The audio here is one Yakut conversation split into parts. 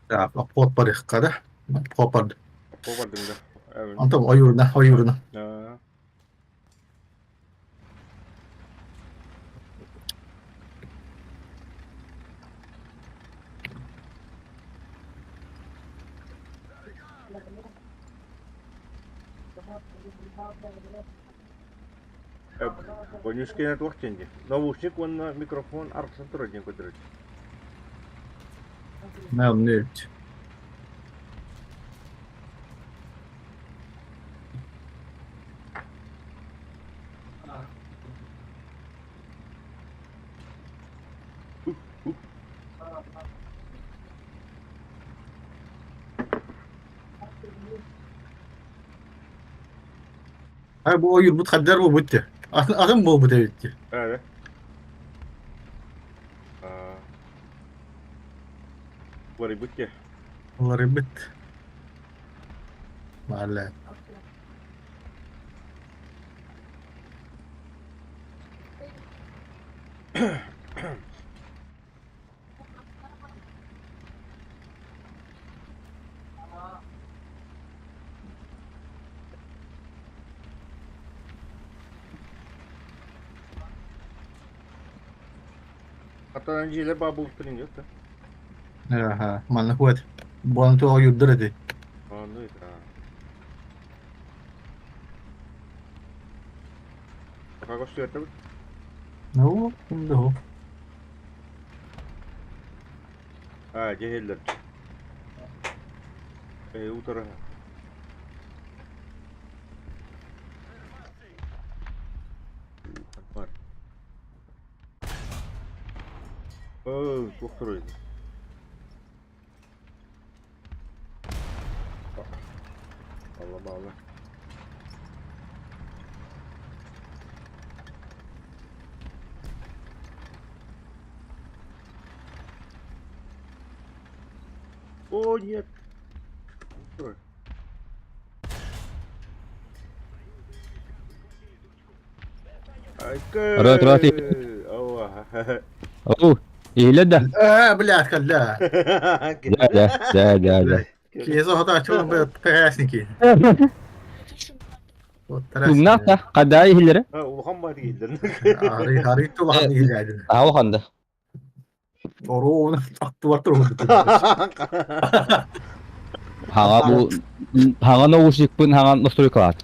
Так, обход барыахха да? Обход барды. Обход бардым да. Антон ойууруна, ойууруна. Бонюскина туох диэн дии? Наушник уонна микрофон арахсан турар диэн көрдөрөр. Мэлнүт. Ай бу ойуурбут хаддар буолбут дии. Атын атын буолбут эбит дии. Ээ. Уларыйбыт дии. Уларыйбыт. Маалла. Хатан дьиэлэр баа буолбуттарын нет да? Аха, манна хуэт. Буолан туох ойуурдар эти. Онно это. Пока көстүөтэ Ну, да. Аа, дьэһиэллэр. Ээ, утары. Бар. Оо, туох турар Алла баалла. О, нет. Что? Рот, рот. Оу, иһиллэр да? Ээ, блядь, кэллэ. Да, да, да, да, да. Киһи соһутааччы бэт Тумнаах да, хадаа иһиллэрэ? Улахан баат иһиллэр. Арый улахан иһиллэр. Аа, улахан да. Оруобуна аттыбар турбут. Хаҥа бу хаҥа наушникпын хаҥа настройкалаат.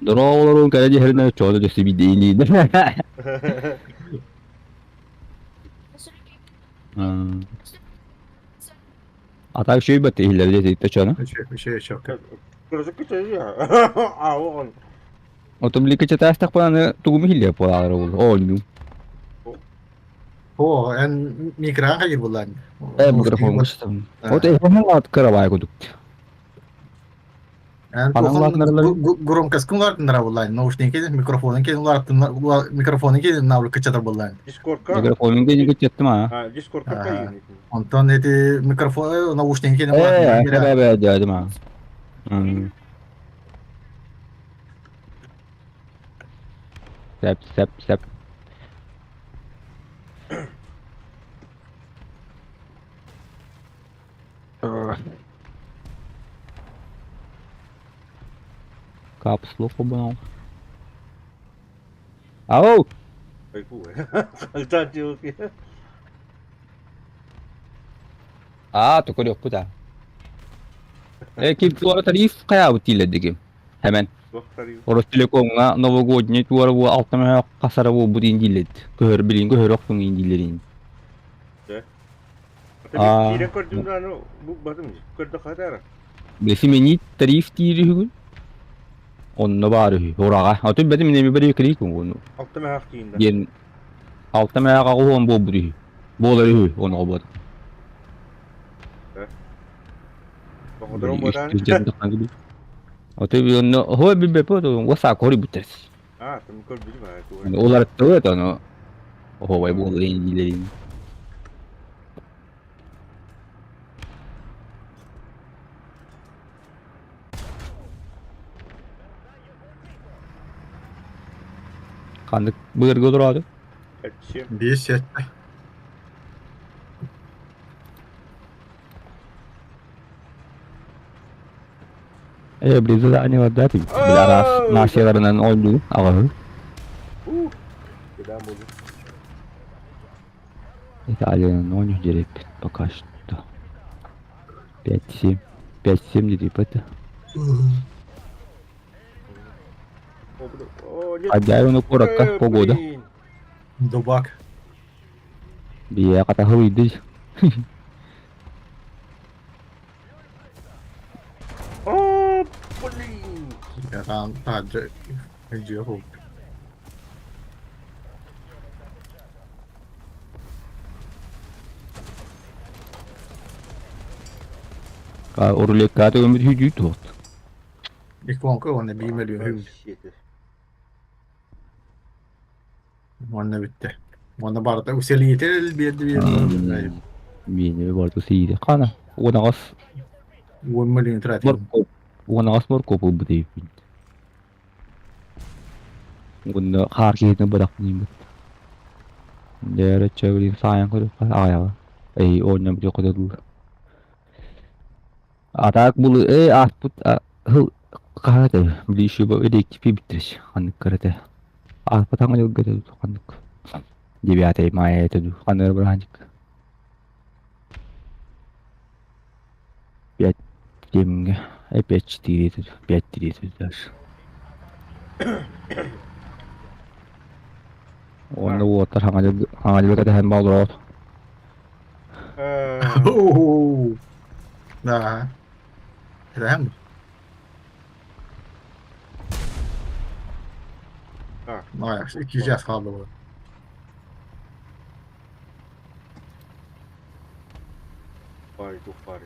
Дороолорун кэлэ дьиһэринэ чоҕу дөссө биирдиилиин. А так үчүгэй бат иһиллэр дии чону. Үчүгэй үчүгэй. Отон били кычатаастахпына аны тугум иһиллиэ буолаалар ол оонньуу. О, эн микрофон хайыр буллаан. Э микрофон кыстым. Вот эһэм лаат кырабай кудук. Эн громкоскун улаатыннара буллаан. Наушники микрофонун кин улааттыннар микрофонун кин навык кычатар буллаан. Дискордка. Микрофонун кин кычаттым а. Дискордка кайын. Онтон эти микрофон наушники кин Э, э, э, э, э, Сөп, сөп, сөп. Капсулу холбонон. Ау! Аа, көрүөхпүт аа. Э, ким туора тариф хайаабыт дииллэр дигим. Хэмэн. Ростелекомҥа новогодний туора бу алта мөһөөх хасара буолбут иин дииллэр. Көһөр билин көһөр охтуҥ иин дииллэр иин. Аа. Киирэн көрдүм да бу батым көрдө хатара. Сименит тариф диир үһүгүн. Онно баар үһү. Ураҕа. Отun бэтим минеми бери клик ону. Алта мөһөөх тиийинде. Диэн алта мөһөөх аҕуһуон буолбут үһү. Буолар үһү ону буот. Боходорон буотаан. Ото онно хо билбеппит уосаа кори бүтэрс. Аа, тым көрбүтүм аа. Уларыттыбыт ону. Оһуобай буолла диилэрин. Ханнык быырга олороду? Әтсиэм. 5-7. Э, близо задание бар Били араас нацияларынан оонньуу аҕаһы. Ух, куда буду? Италиянан оонньуу диэрэппит пока что. 5-7. 5-7 дирип это. О, нет. Хозяину коротко погода. Блин. Дубак. Бия катахылыйды. О, блин. Я там таджи. Где Рулетка өмір хүдүй туот. Иконка он 1 миллион хүл. Онна битте. Онна барда уселите берди берди. Мени барды сииди. Кана. Уонагас 10 миллион тратим. моркоп. Уонагас моркоп бу дейпин. Уонна хаар киһитин бырах ним. Дәрі чөбілін сайын көріп аяғы. Эй, ойнап жоқ өтеді. Атак бұл э аспут хыл кахата били шуба эдек пи биттириш ханнык карата. Аспут аңа жыл көтө ханнык. Девятый мая это ханныр бранчик. 5 темге. 5-4 это 5-3 это даже. Онда уоттар хаңа жыл хаңа жыл көтө хэн балдырот. Да. Это hem. Vay, 200 yaz kaldı bu. Пари, тух пари.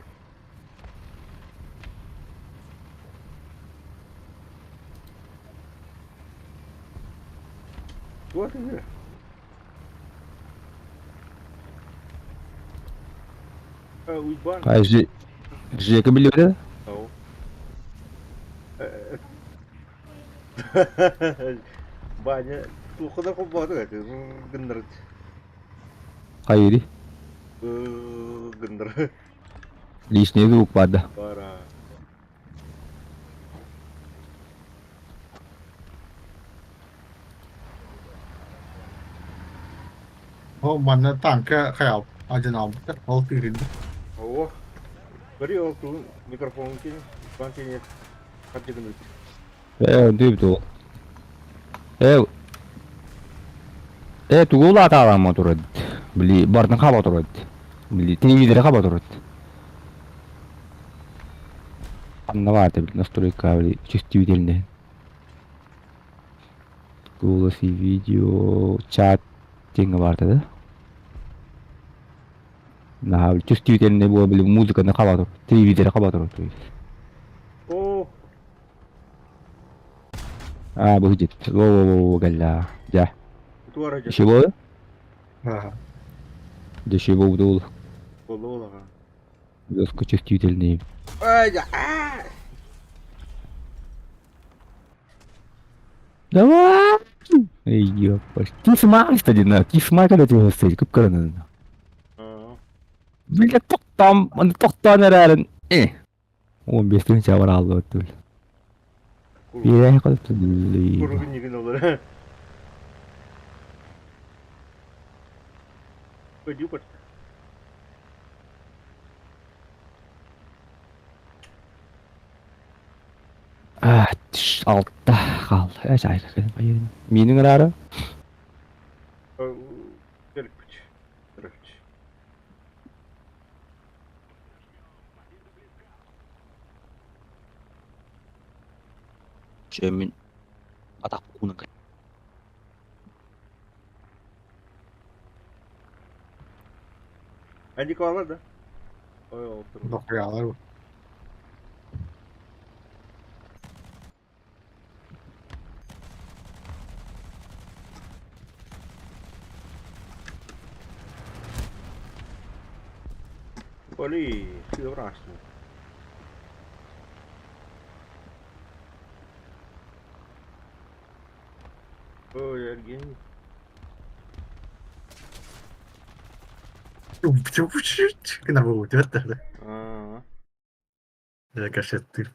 Вот и Уйбан. Ай, же Жека билбеди. Ау. Баня, тухына кубады, гындыр. Хайри. Гындыр. Лишний звук барды. Бара. О, манна танка хаял. Один алды. Ол тырынды. О. Бери ол тун микрофон кин, бан кин. Хатты гындыр. Э, дөп ол. Э. Э, тугула аталам отырады. Били бардын хаба отырады. Били телевизор хаба отырады. Анна бар били настройка били чувствительный. Голос и видео, чат теңі барды да. На чувствительный була били музыканы хаба отырады. Телевизор хаба отырады. То есть. О, А, бұл жет. Во-во-во, галла. Ja. туара жа. Еще болды? Ага. Еще болды ол. Болду олага. Жестко чувствительный. Ай, я. Давай! Эй, ёпаш. Кисма, кстати, на. Кисма, когда тебе стоит, көп көрінеді. Бля, тоқтам, аны тоқтан әрәрін. Э. 15 тын бар алды өттүл. Бирә калып Кургун нигин олар. Пойди пот. А, тш, алтта қалды. Ә, жай, Менің әрі. Келпич. Короче. Мен атақ куны. Анди калар да. Ой, олтур. Докуялар bu. Оли, сыабыраастым. Ой, эргин. Гынар буолбут да. Аа, Кашеттыр.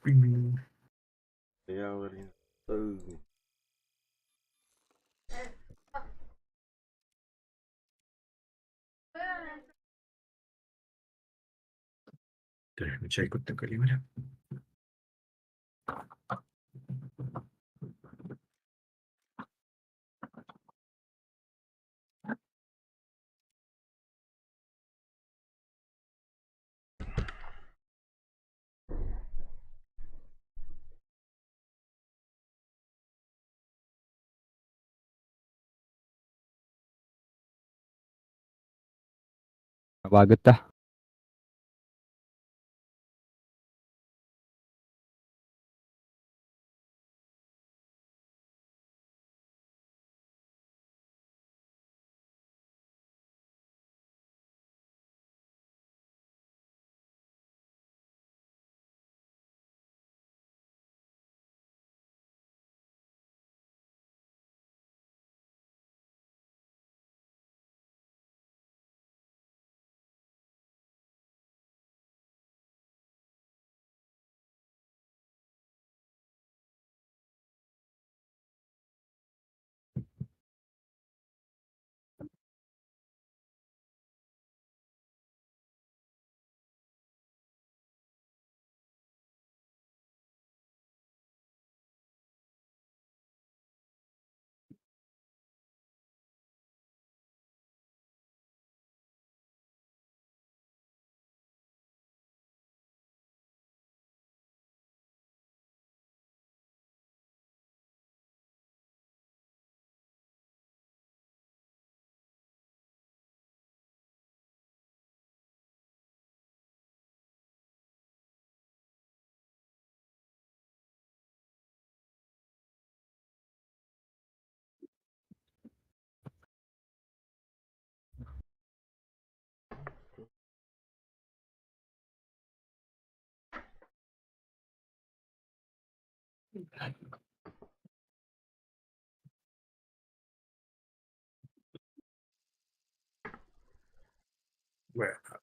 я эргин. Чай куттан кэлиимэрэ. Багытта.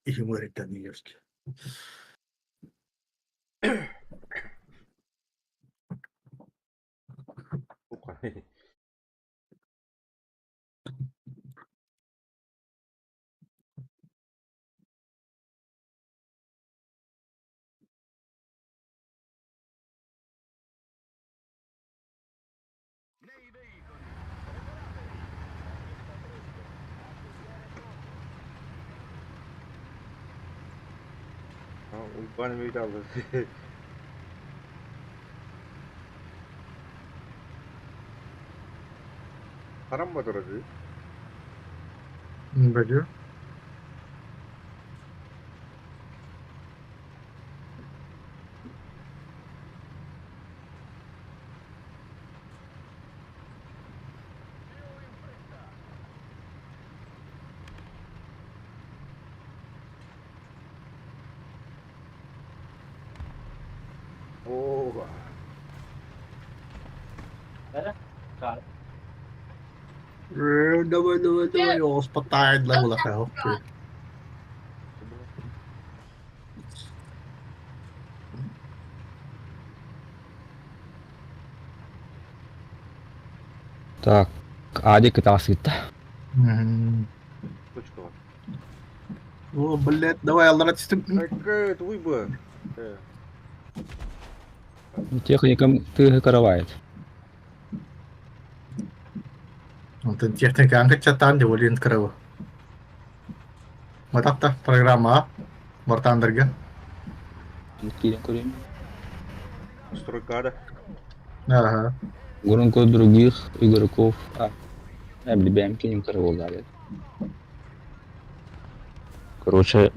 Иһим ыарыйтан иһиэхчэ. Уйбаан эмиэ аллар. Харам батырады. Бөлүө. Оо. Давай, давай, давай, оспотайд лабула. Так, Адик кытаҕас сытта. Точка. О, блядь, давай, аллара түстүм. Айка, тугуй бу? Техникам тыһы каравает. Онтон техникаан кыччаттаан дьэ кырабы. Мататта программа Мартандырга. Киирэн көрейін. Стройкада. Ага. Громко других игроков. А, бэм кинем караволдали. Короче,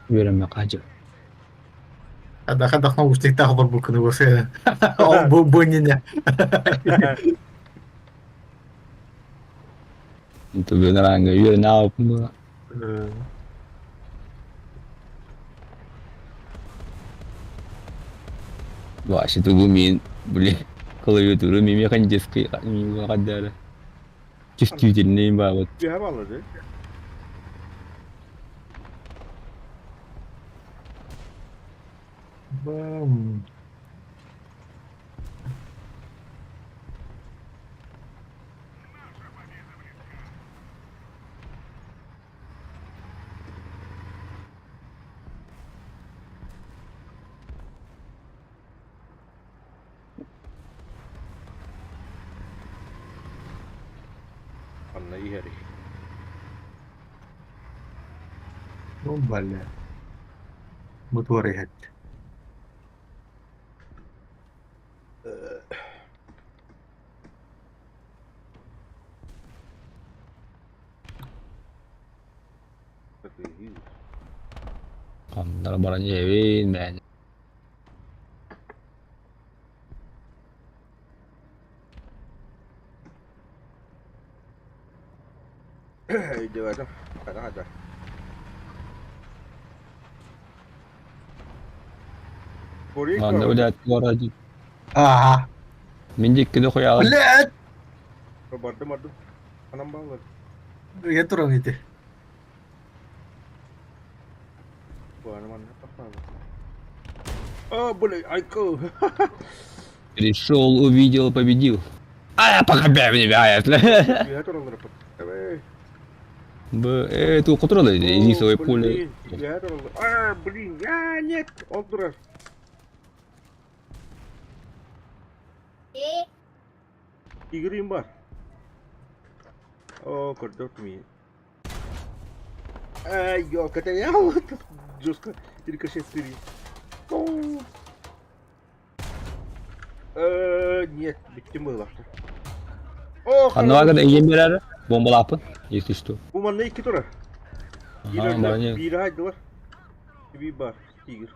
үөрэммэ хаджы. Хада хада наушниктаах олорбуккуну бу Ол бу бу не. Түгэн аранга үөрэнэ ааппын. Вообще тугу мин, блин, клавиатуру мин механический мин Чувствительный баабыт. Түһэ баллады. Бам. Ханна иһэрий? Ну, бля. Мотор иһэт. Ханнара баран иһэбин мээнэ. Өйдөөтүм. Хата хата. Манна блядь, городе. Ага. Мин дикки дохуя. Блядь! Бардым бардым. Анам баллар. Я туран ити. О, блин, айку. Пришел, увидел, победил. А я пока меня, Б, это которого рисовое поле. А, блин, а, нет, он дурак. Игрим бар. О, көрдөх ми. Ай, ёлка, это я вот жестко рикошет сыри. Нет, бүттүм быһыылаахтар. О, Ханныга эйиэн биэрэр бомбалааппын, если что. Бу манна икки турар. Биир хайдылар. Биир бар, тигр.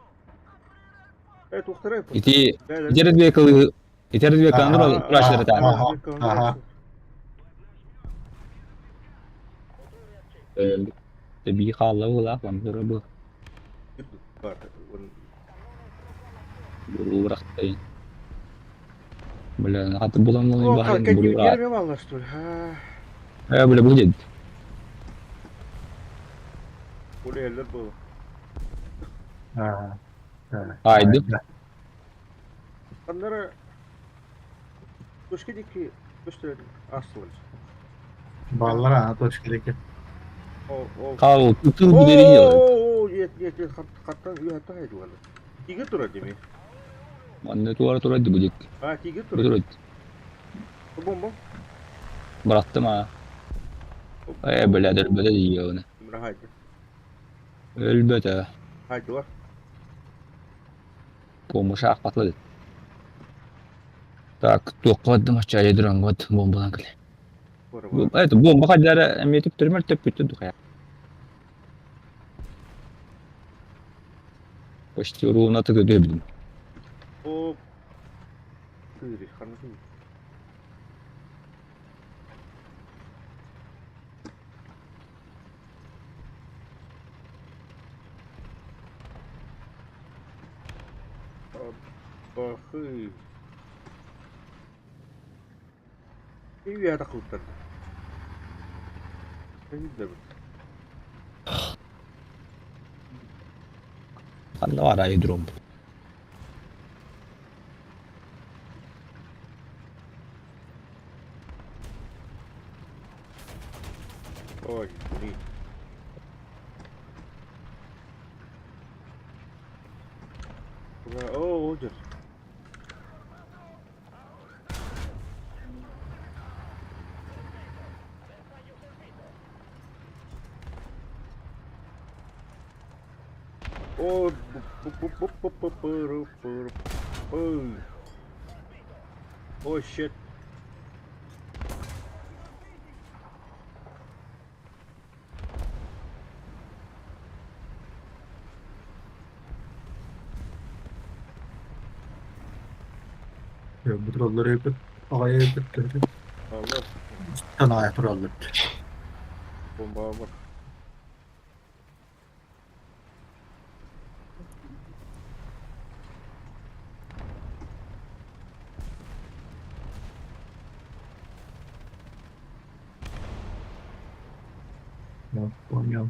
Э, туохтара Ити ити разведкалы ити разведканы турашыр Ага. Бии хаалла быһыылаах, манна бу. Бырахтайын. Бля, хаты булан баһын бурура. Э, бля, будет. Айды. Аннары Точка дики көстөрөр астылар. Баллар ана точка дики. Кау, тыл бүдери. О, нет, нет, нет, хаттан үйәтті хайдылар. Тиге тура деме. Манна туара тура будет. А, тиге тура. Бомба. Бырахтым а. Э, бля, өлбөтө дии Хайды. Өлбөтө. Хайдылар. Помощь ахпатлады. Так, туохха бардым ачча вот бомбалан кэлэ. Это бомба хаддара эметип түрмөр төппүттү духая. Почти ровно так дөбүдүм. О, тыри, ханды. Бахы. Үйә тақылыптар. Ханна бар аэродром. Ой, блин. О, одер. О, О, shit. Бу тураллар өйбүт, аҕай өйбүт. Allah, Танаа тураллар. бомба бар. Понял, понял.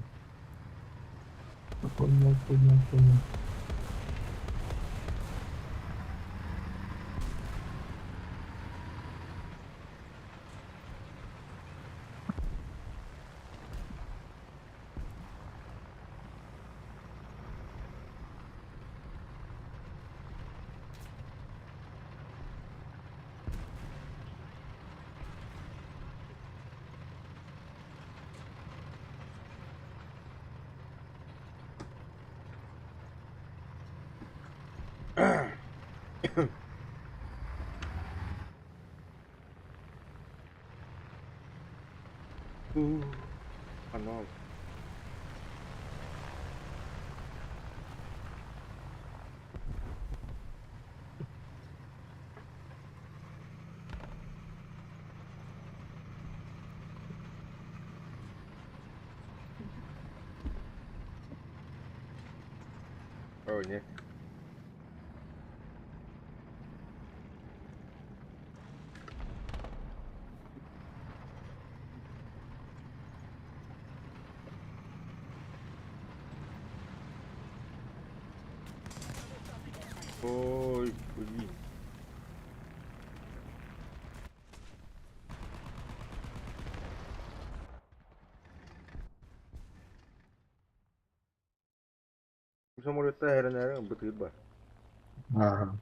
Понял, понял, понял. Анал. О, нет. Ой, блин. Самолетта эрэнэрин бытыыр бар. Ага.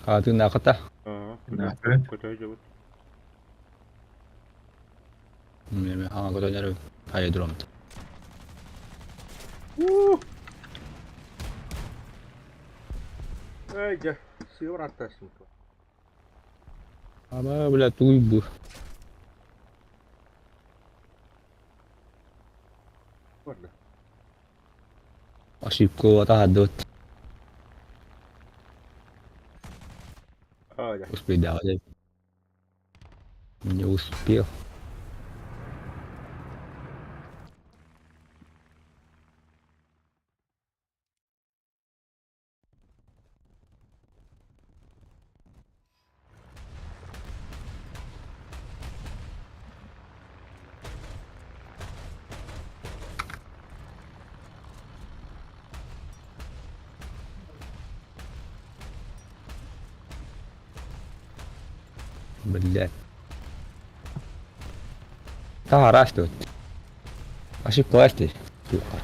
А ты нахата? Ага. Да. Көтө жабыт. Неме ага көтөнөр аэродром. Эй, жа, сыыр аттасың. Ама, бля, туй бу. Барда. Ошибка атаһадыт. А, жа. Успей, да, не успел. Блядь. Таһараастыбыт. Ошибка Сука.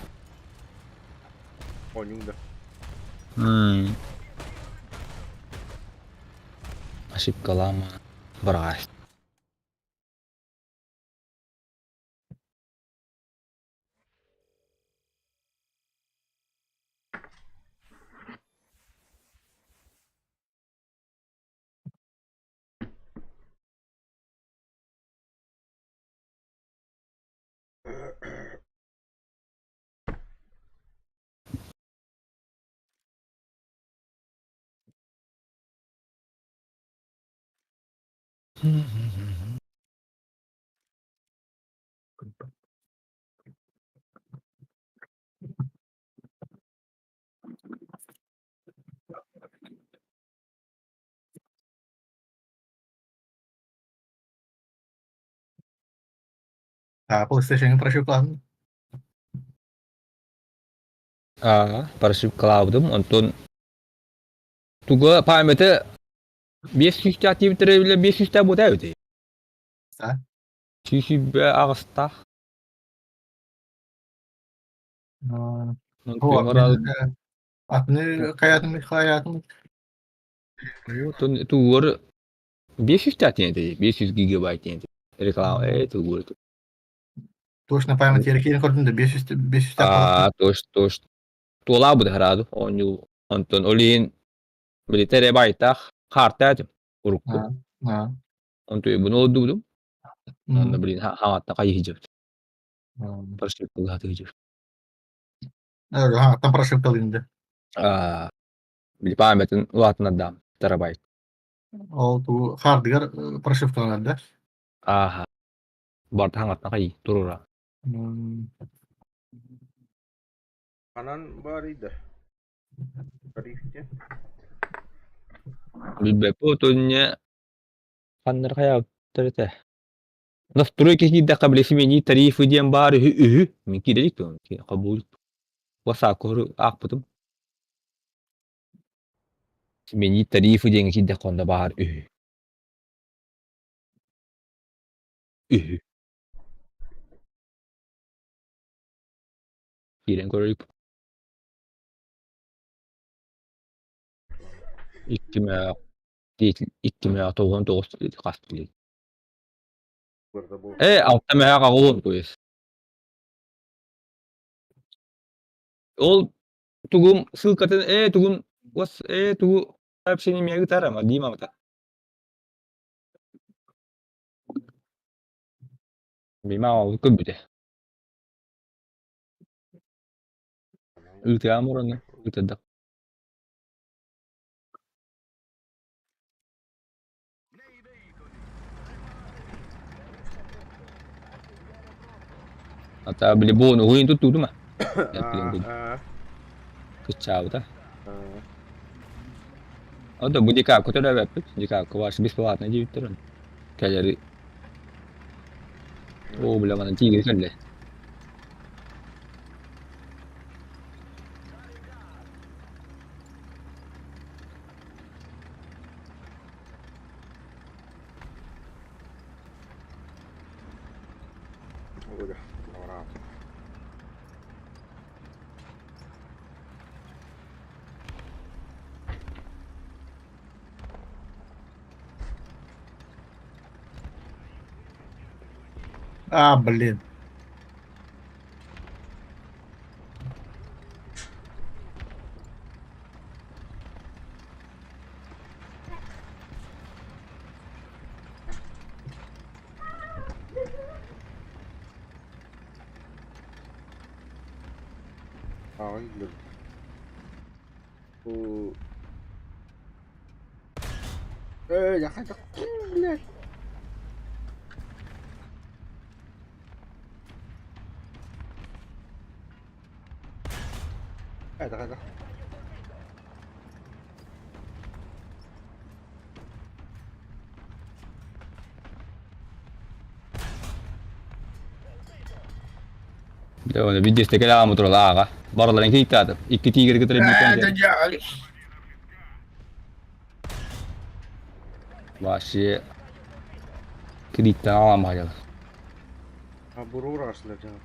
Онюңда. Ошибкалама. Бараас. А, PlayStation прошивкалаан. А, прошивкалаабытым, онтон туга памяты 500 типтер 500 бута өте. А? Сүүсүбэ аҕыстаах. Атыны каятын хаятын. Онтон тугур 500 тиэнте, 500 гигабайт тиэнте. Реклама тугур. Точно память еркин көрдүм да 500 500 А, тош тош. Туолаабыт хараду. Оню онтон олин Били терабайтаах хаарта этим урукку. А, Онтуйбун олордубутум. Онно блин хаҥатта хайыһыдьыбыт. м. Прошивкалаатыгыдьыбыт. Ага, там прошивкалыын да. Аа, били памятын улаатынардаам терабайт. Ол ту хардыгар прошивкаланар да. Ааха. Барта хаҥаттан хайыы турура. М. Анан баарый да. Тариф диэн. Билбэппит отунньа ханнар хайаабыттар этэ. Настройки киирдэххэ били сменить тарифы диэн баар үһү үһү. Мин киирэ иликпин хобуу WhatsApp аахпытым. Сменить тарифы диэҥҥэ киирдэххэ онно баар үһү. Үһү. Киирэн көрөрүк. Икки мөөх икки мөөх тоҕуон тоҕус хас билин. Э, алта мөөх аҕуон куйус. Ол тугум ссылкатын э тугун вас э тугу сообщение миэхэ ыытаарама Димамата. Бима ол көрбүтэ. Ыытыам уруну ыытырдах. Ата били буону уһуйун туттуудума. Кыччаабыта. Ото бу декапка төлөөбөппүт. Декапка ваш бесплатно диэбиттэр. Кэлэри Оо, бля, манан тиийэн кэллэ. А, блин. Блядь. Хайда, хайда. Дьэ, оны видеостeke аҕам турал ааҕа. Барыларын кииттаатым. Икки тиигири кытары бииртэн Вообще кредиттен аламаһа дьалар. А бурур аслар дьаһал.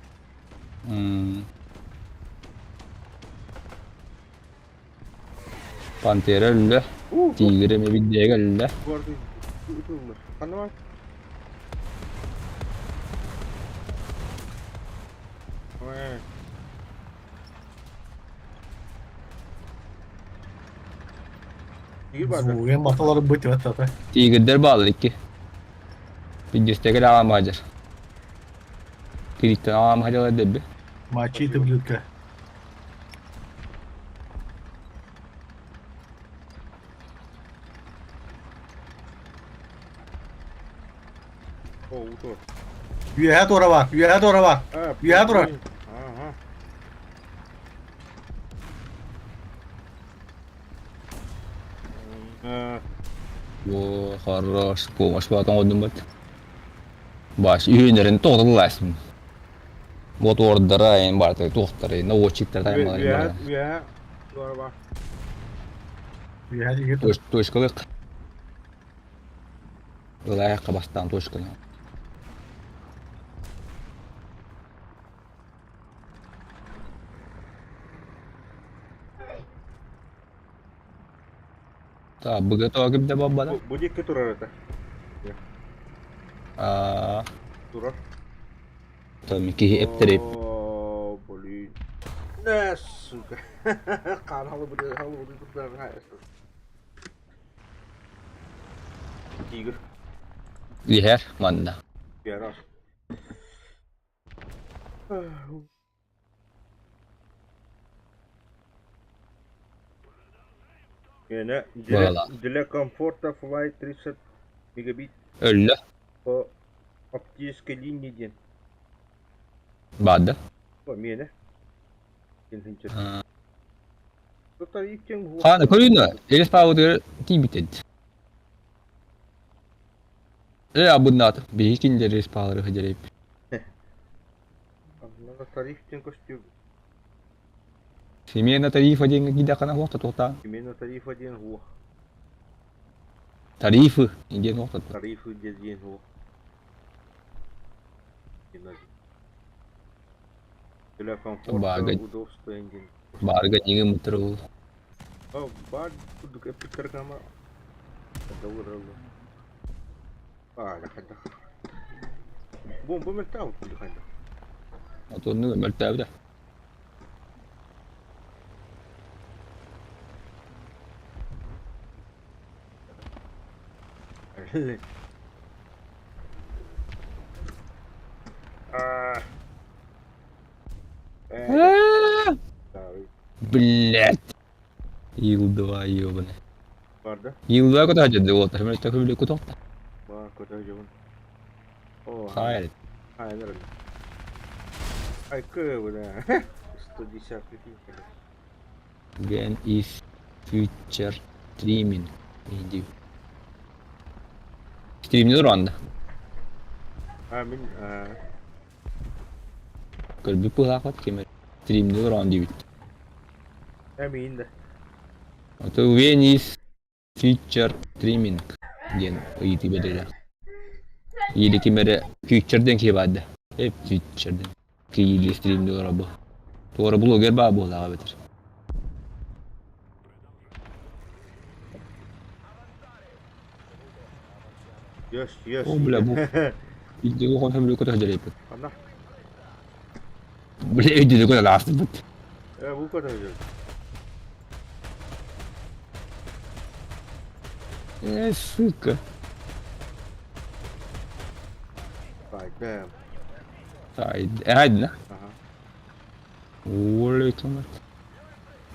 Пантера өллө. Тигр эмэ биддээгэ өллө. Ханна бар? Звугын баталары быт ата. Тигрдер баалар икки. Биддестэгэ аламаһа Кредиттен аламаһа дьалар дэбби. Мочи ты, блюдка. Үөһэ туора бар, үөһэ туора бар. Үөһэ турар. О, хорош, помощь батон одумат. Баш, үйүнерин тоғдыласың. Вот ордара эн барты туохтары, наводчиктар таймалары бар. Үөһэ диги. Точкалык. Ылайыққа бастан точканы. Так, быга тоға кимде баббада? Бу дикки турар это. Аа, Турар. там киһи эптерип. О, блин. Не, сука. Хаалы бу хаалы бу. Тигр. Иһэр манна. Ярас. Миэнэ для, Быһалаах. для комфорта flight 30 мегабит Өллө. по оптической линии диэн. Баада. О, миэнэ. Диэн Хаана көрүүнэ Элис Павловтыгар тиийбит Э абыннаат биһи кинилэр Элис Павловы хадьарайп. Тариф диэн көстүү. Семена тарифа диэҥҥэ киидэххинэ хуохта туохтаан. Семена тарифа диэн хуох. Тарифы диэн хуохта. Тарифы диэн хуох. Для комфорта, Баарга удобства диэн. баарга ньиги мутурул. Баар курдук эппиттэр гама Бомба мөлтөөх курдук хайда. Отонну мөлтөөбүтэ. Блять. Ил-2 ёбаный. Бар да? Ил-2 куда дьэ уота мөлтөх хүлү кутохта. Бар көтө дьон. О, Хайр. Хайр. Ай, кы, 110 прикинь. When is future streaming? Иди. Стримни туранда. А, мин Көрбүт быһаахпат кимер. Стримни туран диэбит. Эмиин да. Ото when is future streaming диэн ыйытыы бэрилэр. Или ким эрэ future диэн киһи баар да. Эп future диэн. Киили стримни олоробу. Туора блогер баа буоллаҕа эбэтэр. Yes, yes. О, бля, бу. Видео хон хөмлү көтө дьэрейпит. Ханна? Бля, видео көтө лаастыбыт. Э, бу көтө Э, сука. Хайда. Хайда. Ага. Оля,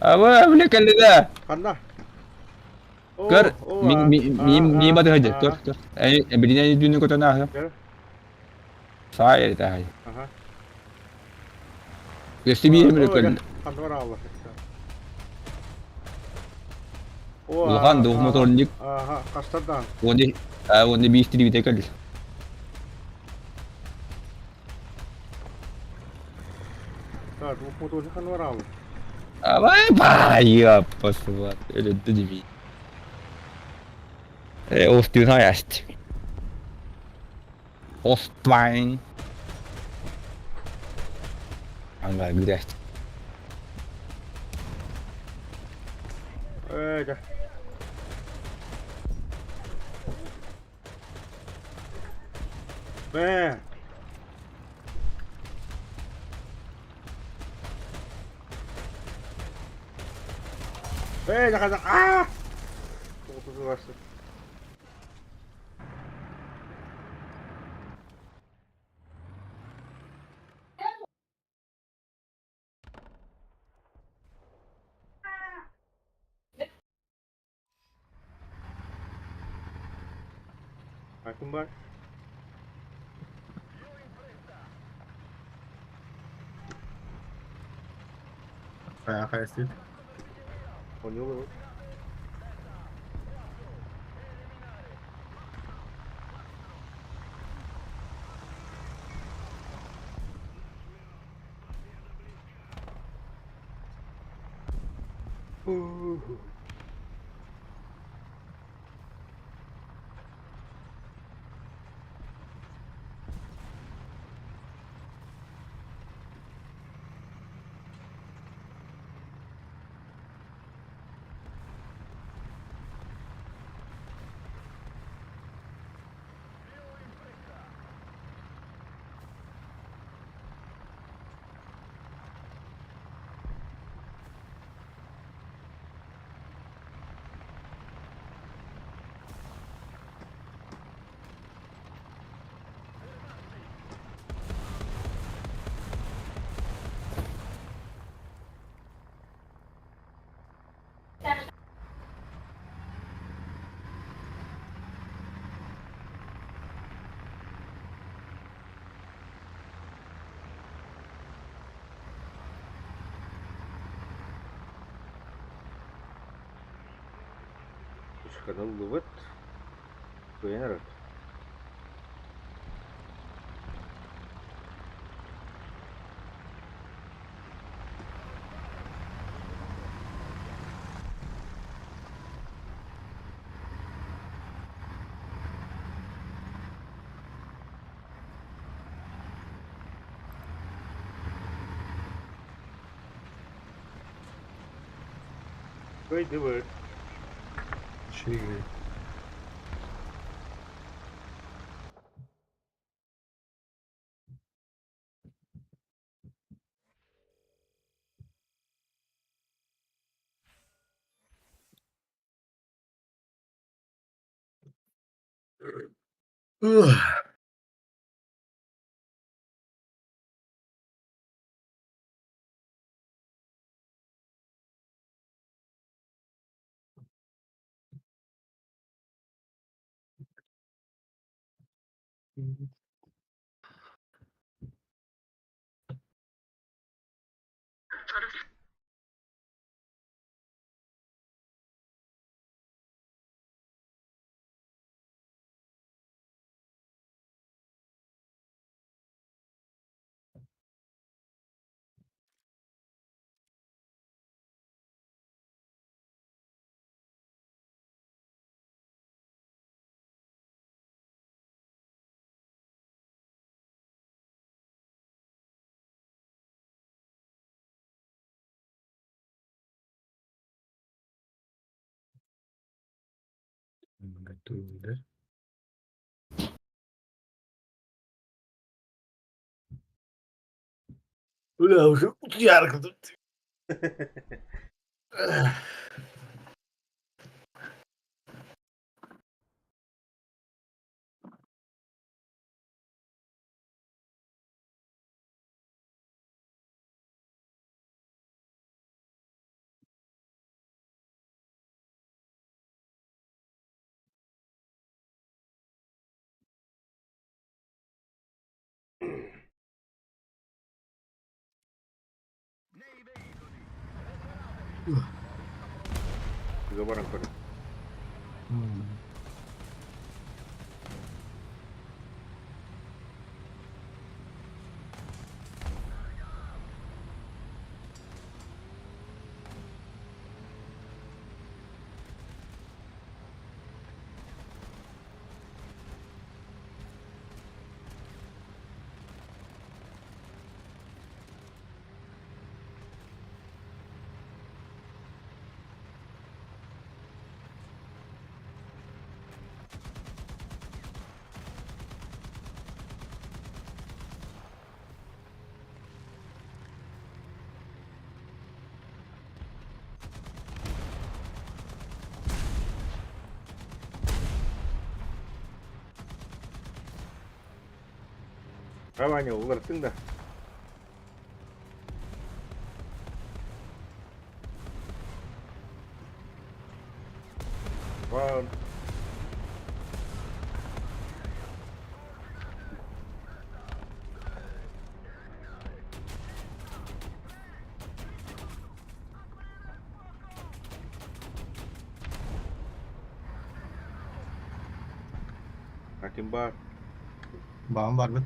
Аба, бля, кэллэ. Ханна? Көр, ми ми ми баты хадьар, көр, көр. Э, билинэ дүнү көтөн ааһы. Саа эрэ хай. Ага. Өссө биир мүлүк кэллэ. Ханна бараалла. Улахан двух моторник. Ага, хастардан. Уонна уонна биир тирибитэ кэллэ. Да, двух моторник ханна бараалла. Абай, бай, посват. Өлөттү диби. Э, остуун хаяст. Оствайн. Anga грязь. Э, да. Бэ. Э, да, а! Ким бар? Хайа Понял. Очкону ыллыбыт. Кыайан эрэр. Кыайдыбыт. Үчүгэй. Готовы, Бля, уже ярко тут. Ыга баран көр. Ваня, уларыттыҥ да? Ван. Ким баар? Баҕам барбыт.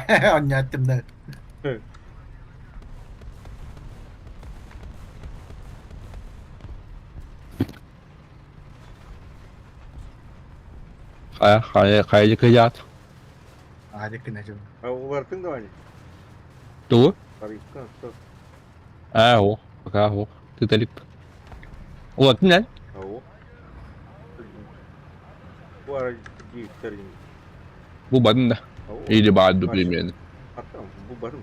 Оонньоотум да. Хайа, хайа, хайа кыйаат. Аадик гына дьон. А уларыттыҥ да Ваня? Тугу? Тарифка, что? Аа, о, пока о, тыталип. Улаттын эн? О. Бу ара диэбиттэр Бу бадын да. Или баадду примерно. Бу барын.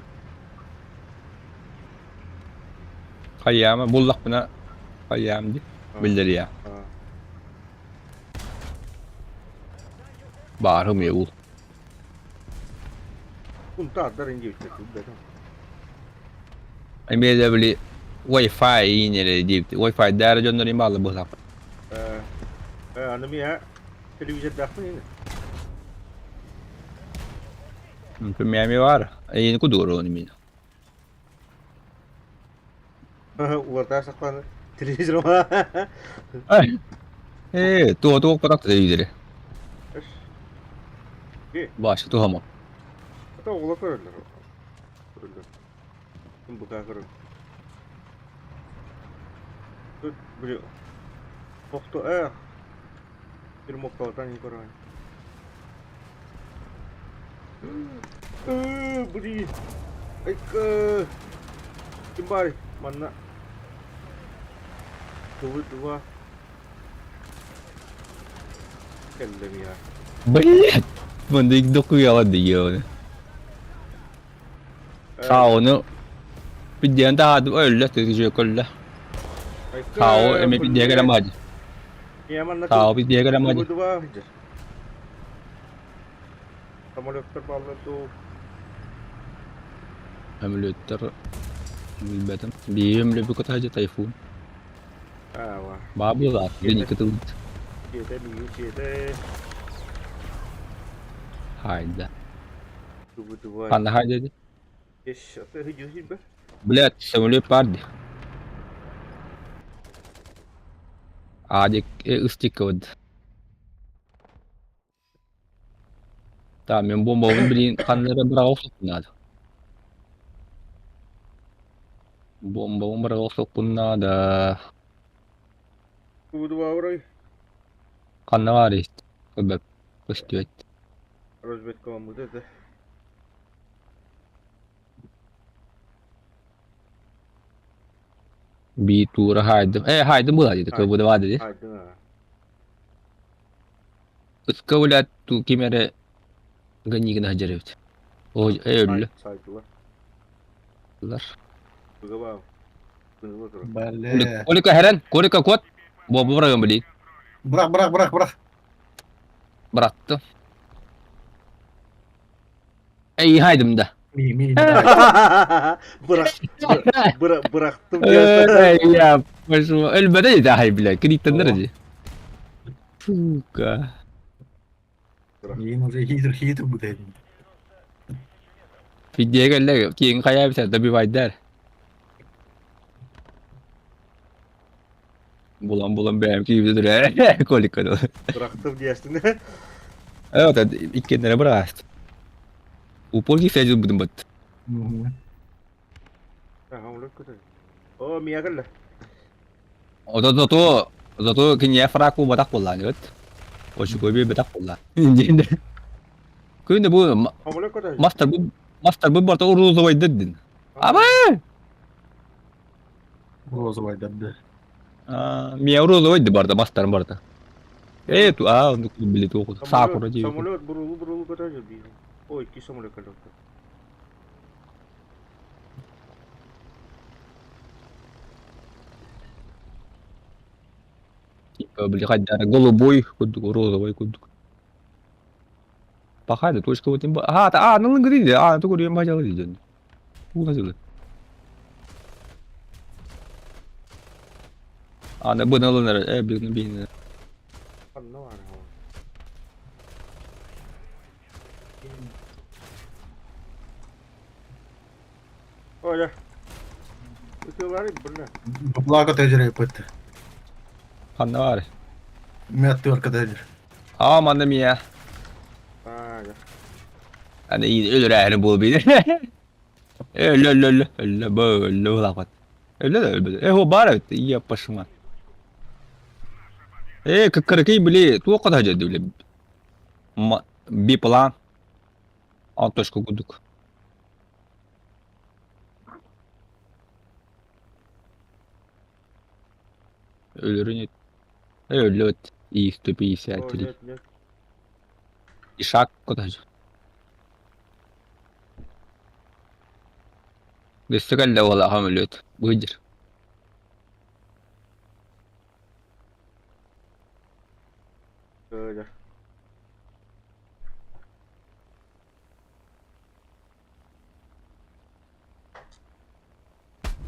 Хайаама буллахпына хайаам ди биллэриэ. Баарым ул. Кунтаардар диэбиттэр курдатым. Эмиэ да били Wi-Fi иинэрэ диэбит. Wi-Fi даара дьоннор им баалла быһлаах. Аны миэ телевизордаахпын ини. Меми бар. Эйини кудугар оны мин. Уларта сақланы. Телевизор ма. Э, туо туо патак телевизоре. Баш туһама. Ата оҕолор көрөллөр. Көрөллөр. Ким быка көрөр. Тут били Охто э Bir мохталатан көрөн. Били. Айка. Ким бар? Манна. Тувы два. Кэллим я. Блять! Манда дохуя дьиэҕэ. Сааны пиддиэн таһаадым өллө тыгыжы көллө. Сао эми пиддиэ кэлэн баадьы. Сао пиддиэ кэлэн баадьы. Самолеттар бааллар дуу. Самолеттар билбэтим. Биир өмлөбү кытаһа тайфун. Аа, Баабылаат, бини кытылыт. Сиэтэ, миигин сиэтэ. Хайда. Тубу-тубай. Ханна хайда ди? Еш, ата хыдьы бе. Блядь, самолет баар ди. Аадик ыстиккабыт. Та мен бомбабын билин ханна эрэ быраҕа охсуохпун наада. Бомбабын быраҕа охсуохпун наада. Тубу-тубай. Ханна баар Көрбөп. Көстүбэт. Разведка это. Би туура хаайдым. Э, хаайдым була диэти, кыбыда баа диэти. Хайдын а. Ыска блядь, ту ким эрэ ганнигин сылдьар эбит. О, э, өллө. Сайдылар. Ылар. Быгабаа. Быгыла турар. Бля. Колика хэрэн, Колика кот. Бомба бырагын билин. Бырах, бырах, бырах, бырах. Быраттым. Эй, хайдым да. Ми, ми. Бырах, бырах, бырахтым диэн. Эй, я пошел. Өлбөтө дии хай бля, криттеннер дии. Сука. Миин уже хитр хитр будет. Видео кэллэ, киин хайа бисэ добивайдар. Булан-булан бэйэм киирбитэ түрэ Колика дылы. Бырахтым диэстин. Э, вот иккиэннэрэ быраҕаст. Упор киирсэ дьылбытын бат. О, мия кэллэ. Ото зато зато киниэ фрак буолбатах буоллаан эбит. Очукуй биэрбэтэх буоллаан. Күн бу мастер бу мастер бу барта розовайдар дин. Абай! Розовайдар да. Мия розовайды барда мастер барда. Э, ту а, ну били ту сакура дии. Самолет бурулу бурулу көтө би. Ой, ки самолет кэллэ. Типа, били хайдара голубой курдук, розовый курдук. Пахай да точка вот им. А, а, ну говори, а, ту говорю, мажал дии. Уна А, да бу налынар, э, бин бин. Ханна бар. Ой, Ытыалары бля. Благо тежер пыт. Ханна бар. Меттөр тежер. А, манна мия. А, я. Аны өлөр буол бир. Өлө өлө өлө өлө бу өлө улапат. Өлө да өлбөтө. Э, хо бар эбит, ия пашма. Э, кыккырыкый били, туохха да дьэ били. Ма биплан. Антошка курдук. Өлөрүн э өллөт. И О, 153. нет, нет. Ишак куда же. Өссө кэллэ уолаҕам өлүөт. Быдьыр. Öyle.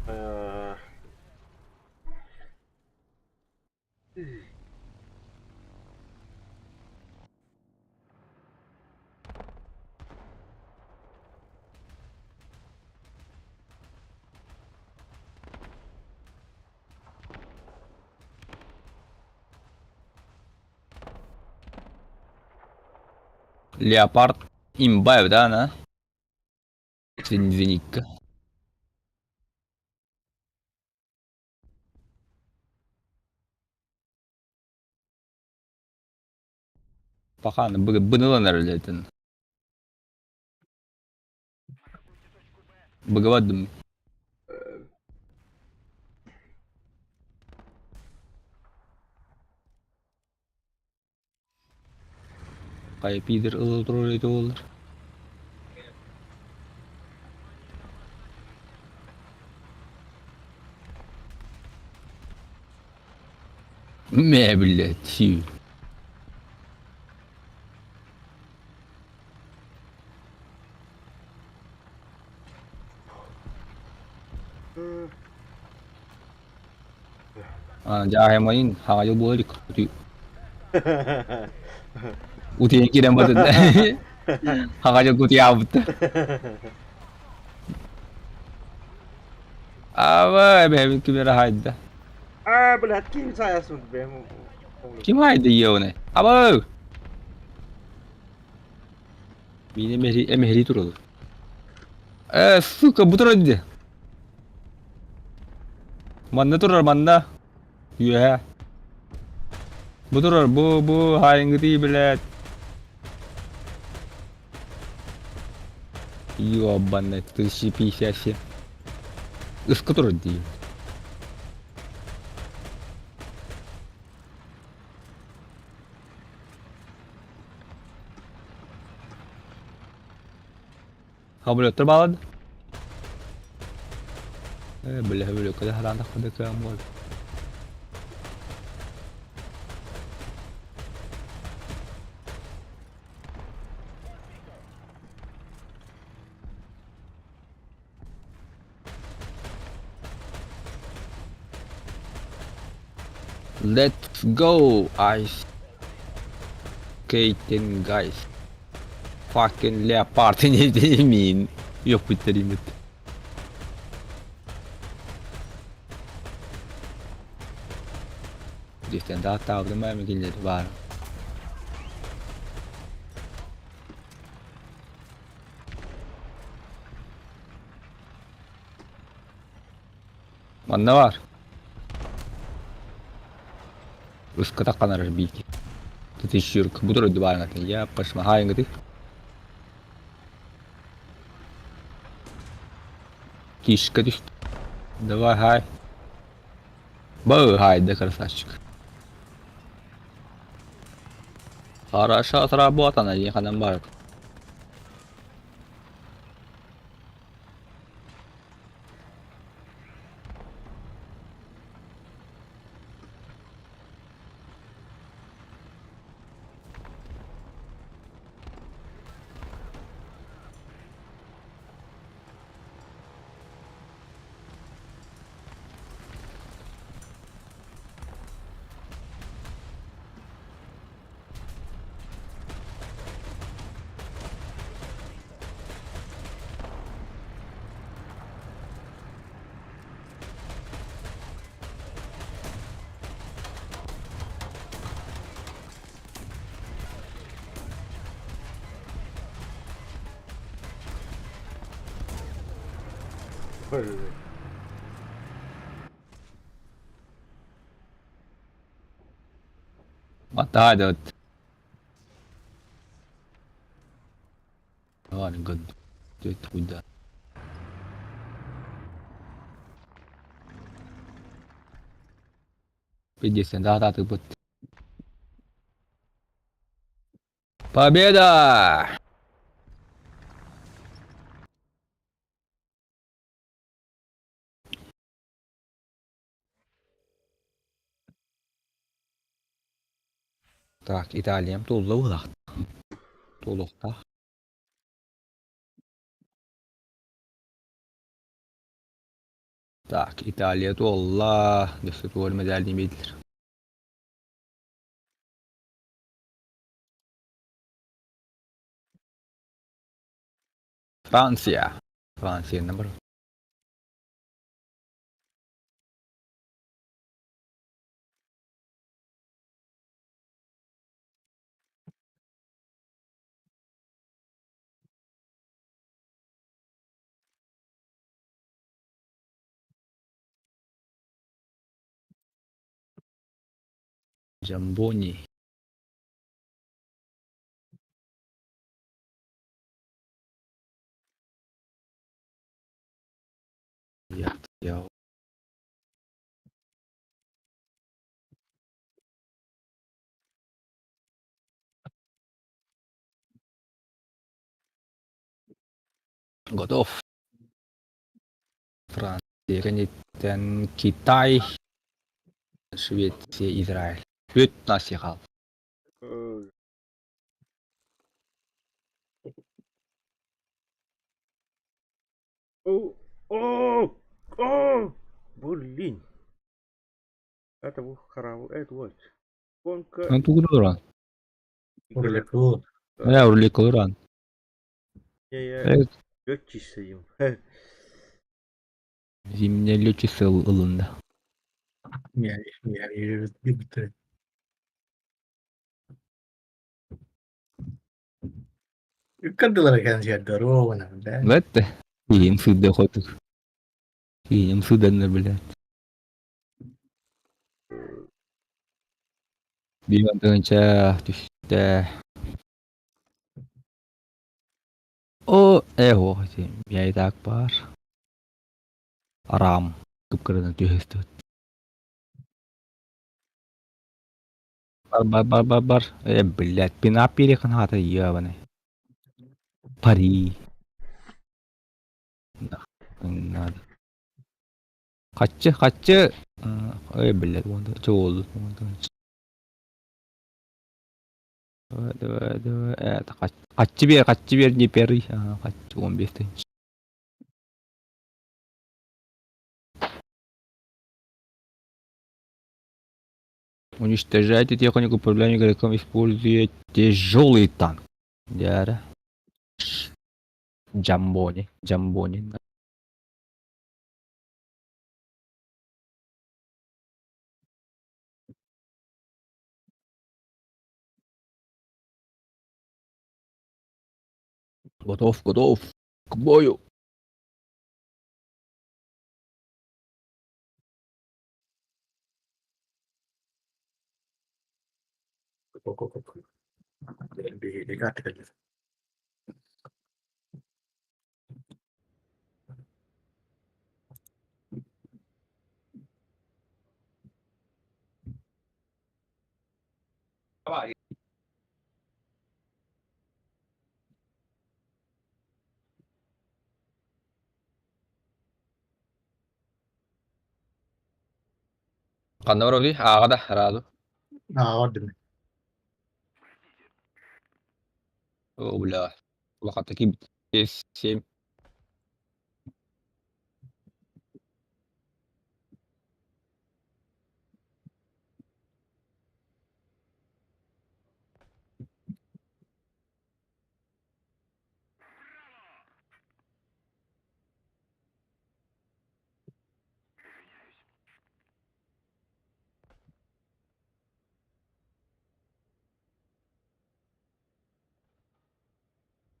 Э, Леопард имба да она? Зенитка. Паханы бынылан эрэлэтин. Быгабадым. Хайа пидор ыла турар эти буоллар. Мэ, блядь, Дьааһымайын хаайы буола илик. Утуйан киирэн бардын. Хаҕа кутуйаабыт. Аба эбэбин ким эрэ хаайда. А, блядь, ким саясın бэм. Ким хаайда иэуне? Аба! Мин эмэһири туралы. Э, сука, бу турар дии. Манна турар, манна. Үөһэ. Бу турар, бу, бу, хаайыҥҥытый, блядь. Ёбаный, 1057. Ыска турар дии. Самолеттар баалар. Э, бля, бля, когда хараан таххада кыам буол. Let's go, ice skating guys. Fucking leopard миин үөхпүттэриммит. Дьиктэн дааттаабытым эми кинилэри баар. Манна баар. Ыска тахханарар биики. Тытыщырк. Бу турар дубааҥатын. Я пошла. Хаайыҥгыты. Кишка түстэ. Давай, хай. Бу хайда красавчик. Хорошо отработано, ханан бар. Матаадат. Ладно, ты куда? Пиздец, да, ты вот. Победа! Так, Италиям туолла Туолуохтаах. Так, Италия туолла. Өссө туор мэдээлин биэрдилэр. Франция. Франция бар. Джамбони. Я Готов. Франция кэнниттэн Китай, Швеция, Израиль. Үт нация хаалла. О, о, о, блин. Это был харавы, это вот. Гонка. Ну, тугу туран? Руликул. Э, руликулуран. Я летчик. Зимняя летчица ылында. Не, Ыккардылар экен здорово, да? Бетте. Иим сыдда хотук. Иим сыданнар, блядь. Биир тыһыынча түстэ. О, э, я и так бар. Арам кып-кырынан түһүстүбүт. Бар, бар, бар, бар, бар. Э, блядь, пинап перехан хата ебаный. Пари. Нахуй надо. Хаччы, хаччы. Ой, блядь, вон чоол. Давай, давай, давай. Это хаччы бер, не первый. Хаччы 15 тысяч. Уничтожайте технику управления игроком, используя тяжелый танк. Дяра. Джамбони. Джамбони. Готов, готов. К бою. Давай. Ханна барабый? Ааҕа да, Раду. Аа, ордум. О, бля. Улахатта киирбит. 7.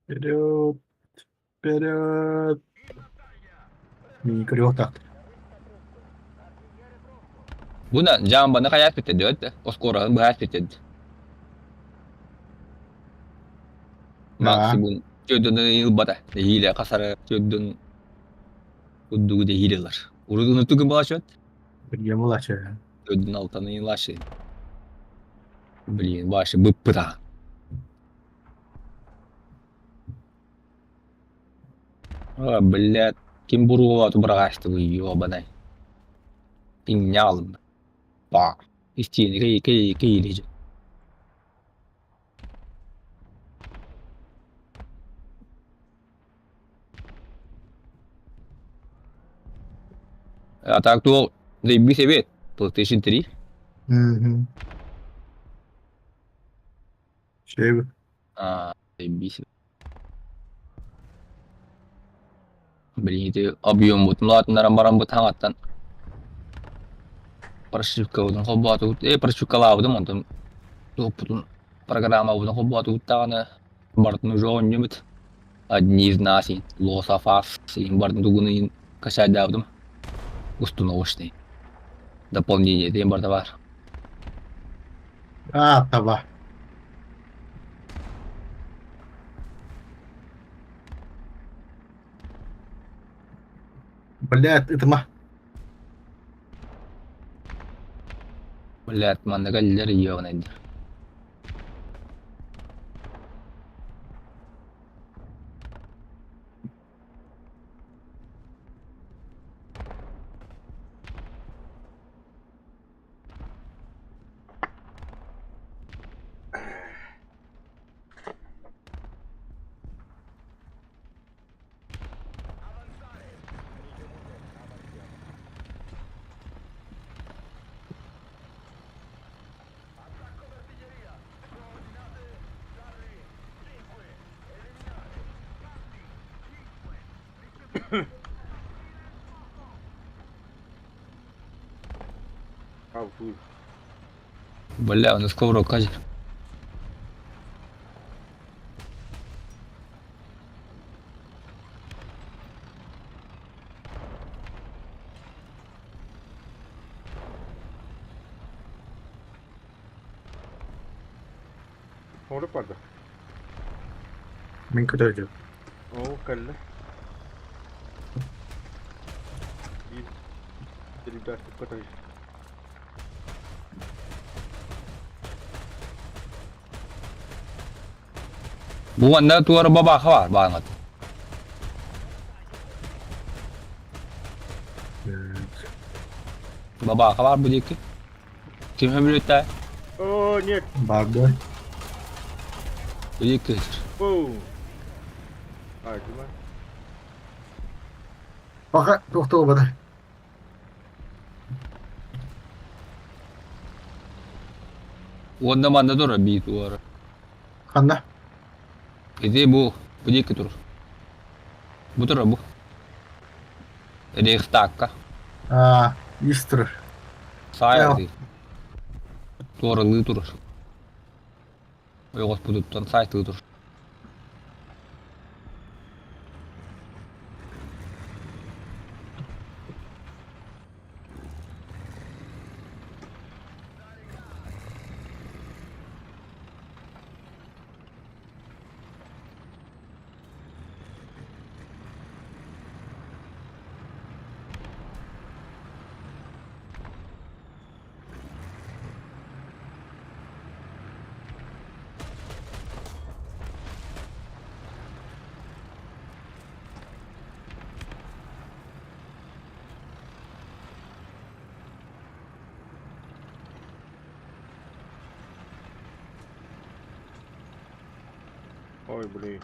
Вперед! Вперед! Мини-крёта. Буна жаамбаны хайаат бүтэ дөт, оскуораҕын быһаат бүтэ. Максимум төрдүн ылбата. Нэһиилэ хасара төрдүн курдугу нэһиилэ ылар. Урут унутугун балачат. Бірге болачы. Төрдүн алтаны ылашы. Блин, башы быппыта. А, блядь, ким буруолаату быраҕаастыбый, ёбаный. Иҥньаалым. Ба. Истиэни кэй кэй кэйилиһи. А так то заебись эбит. PlayStation 3. Мгм. Шеб. А, заебись. Блин, ити объеммутун улаатыннаран бараммыт хаҥаттан прошивкабытын холбоотубут, э, прошивкалаабытым, онтон туохпутун программабытын холбоотубут даҕаны барытын уже оонньуубут. Одни из нас, Лос of Us, барытын тугун иһин качайдаабытым. Установочный. Дополнение диэн барыта баар. А, таба. Блядь, ытыма. Блядь, манна кэллэр иэҕинэйдэр. Бля, у нас коврок кажет. Оҥоро барда. Мин көтөрдүм. Оо, кэллэ. Биир ребятка көтөр. Бу манна туора бабаха бар баҕаҥыт. Бабаха бар бу диэки. Ким хөмүлүттэ? О, нет! Барды. Бу диэки. Бум! А, Дима. Пока тохтоо Уонна манна турар бии туора. Ханна? Ити бу бу диэки турар. Бу турар бу. Рейхстагка. А, ис турар. Саай Туоралыы турар. Ойоҕоспутуттан саайтыы турар. Ой, блин.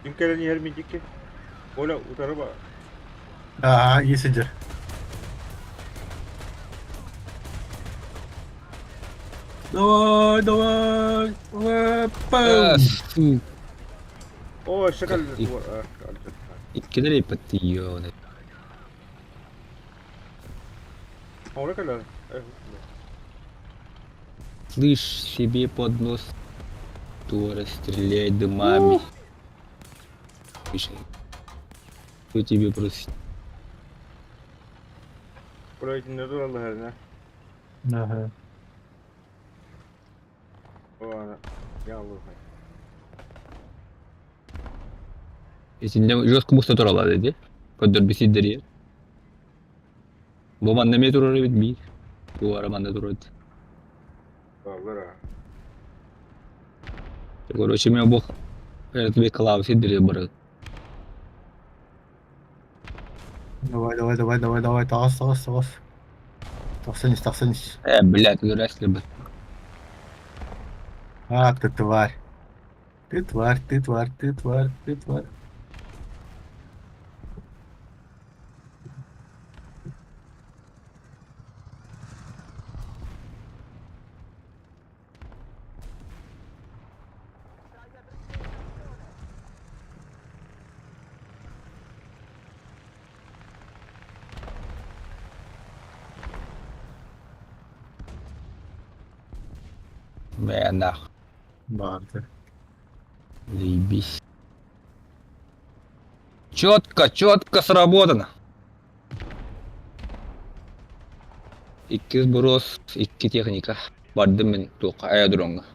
Ким кэлэн иһэр мидикки? Оля, утары ба. Аа, ис сидер. Давай, давай, давай, пум. Сука. О, шакал. Иккилэр иппаттиё. Оля кэлэр. Слышь себе под нос. Тура стреляй дымами. Слышь, Кто тебе просит? Оля, итиннэ тураллар Ага. О, я лухай. Итиннэ жестко буста туралар деди. Көдөр бисиддери. Бу манна эмиэ турар эбит биир. Туора манна турар. Баллара. Короче, мен бу тебе клав сиддери бары. Давай, давай, давай, давай, давай, тағас, тағас, тағас. Тахсан ис, тахсан ис. Э, блядь, көрәсле бит. А, ты тварь. Ты тварь, ты тварь, ты тварь, ты тварь. Бля, нах. Барды. Заебись. Четко, четко сработано. Иккис боруос, икки техника. Бардым мин туохха аэродромҥа.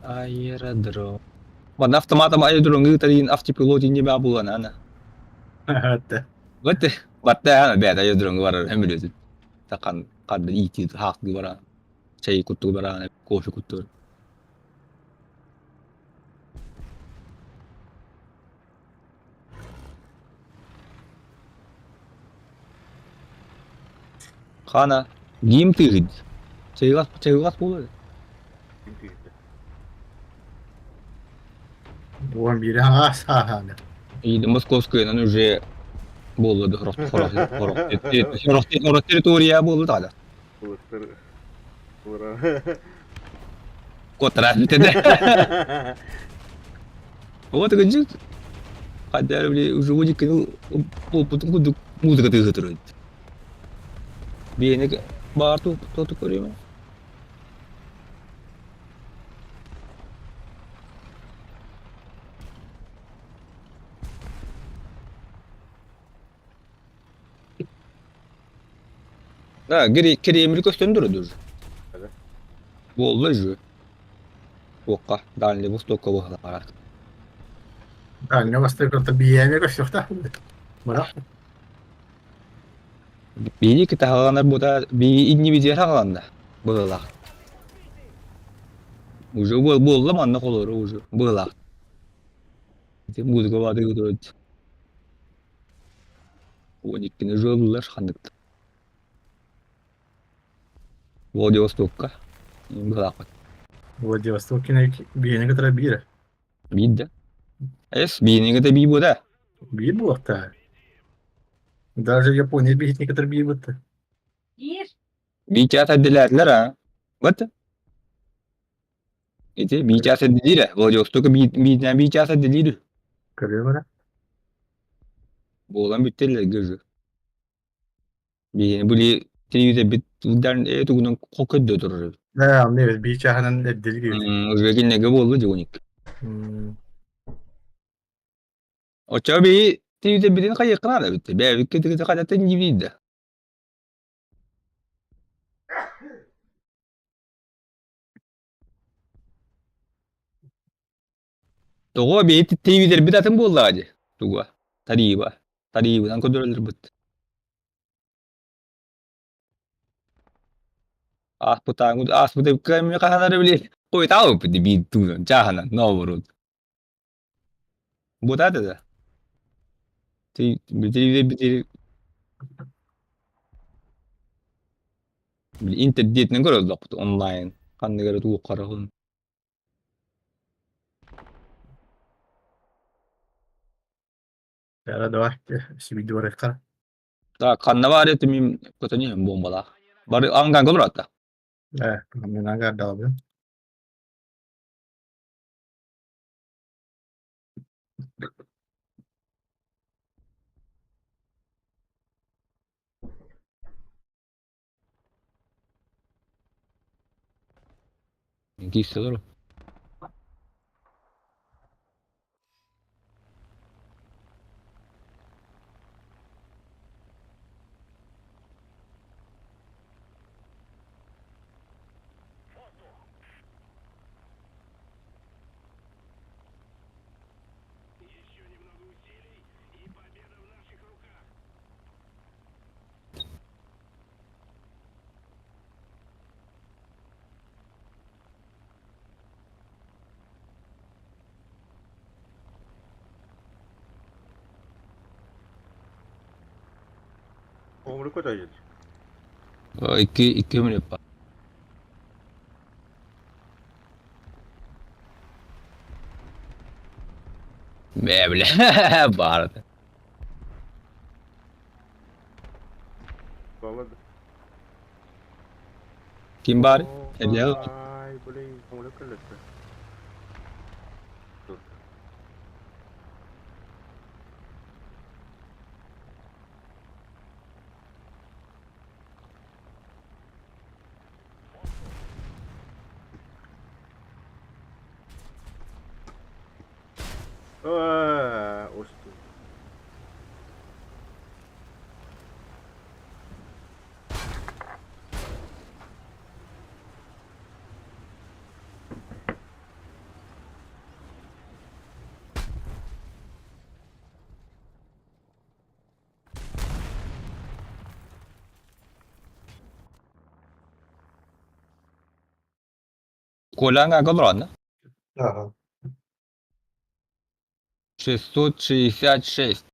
Аэродром. Манна автоматом аэродромҥа ыытарыйын автопилот инньэ баа буолан ана. Это. Вот барта ана бэт аэродромҥа барар өмүрүөтүн. Тахан харды иити хаахтыы баран. Чай куттугу баран, кофе куттугу. Хана, ким тыыһыт? Чайгас, чайгас буолар. Ким тыыһыт? Уон биири аҥаас ааһааны. И Московскайынан уже буолла да сорох сорох сорох сорох сорох территория буолла даҕаны. Былыттар Ура. Куоттараат бүтэ. Вот кыдьык. Хаддар били уже удиккин буолбутун курдук музыка тыаһы Биэни баар туоту көрүөм. Да, Кремль көстөн турар. Буолла же. Туохха, Дальний Востокка буолла. Дальний Востокка биэни көстүөхтэ. Бара. Биһиги кытаһаланар бута биһиги иннибитигэр хаҕаланна быһыылаах. Уже буолла манна холоро уже быһыылаах. Ити музыка баатыгы турат. 12-ни жуоллар ханнык. Владивостокка быһыылаахпыт. Владивостоккина биэни кытары биир. Биир да. Эс биини кытта бии буота. Биир буолуохтаах. Даже Япония биһитини кытары биир бытта. Биир чаас эрдэлээтилэр а. Вот. Ити биир чаас эрдэлиир Владивостокка бииринэн биир чаас эрдэлиир. Көрүө бара. Буолан бүттэллэр гыжы. Биһини били телевизорбит ударн тугунан көрдө турар. Да, мне биир чааһынан эрдэлиир. Уже кинеге буолла дьугуник. Оччо би телевизорбитин хайыаххына да битте. Бэйэбит кытыгыты хататын дибиир да. Тоҕо биһи телевизорбит атын буоллаҕа дии туга тарыыба тарыыбынан көрдөрөллөрбүт ааспытааҥҥы ааспыт кэмҥэ хаһан эрэ били хойутаабыппыт дии биир туунан чааһынан наоборот буотаата да телевизорбит били интернетинэн көрөллөхпүт онлайн ханнык эрэ туох хараҕын Бара давай, сибиди барыахха. Так, ханна баар этим мин көтөн иһэн бомбалаах. Бары анган олоротта. Э, мен ангардалабын. Киирсэ олору. Оҕолору көтөйүт. Икки икки мүнүүт Бээ бile баарыта. Баллады. Ким баар? Эбиэл. Ай, блин, оҕолору кэллэттэ. Аа, устун. Коляҥа олорон Ага. 666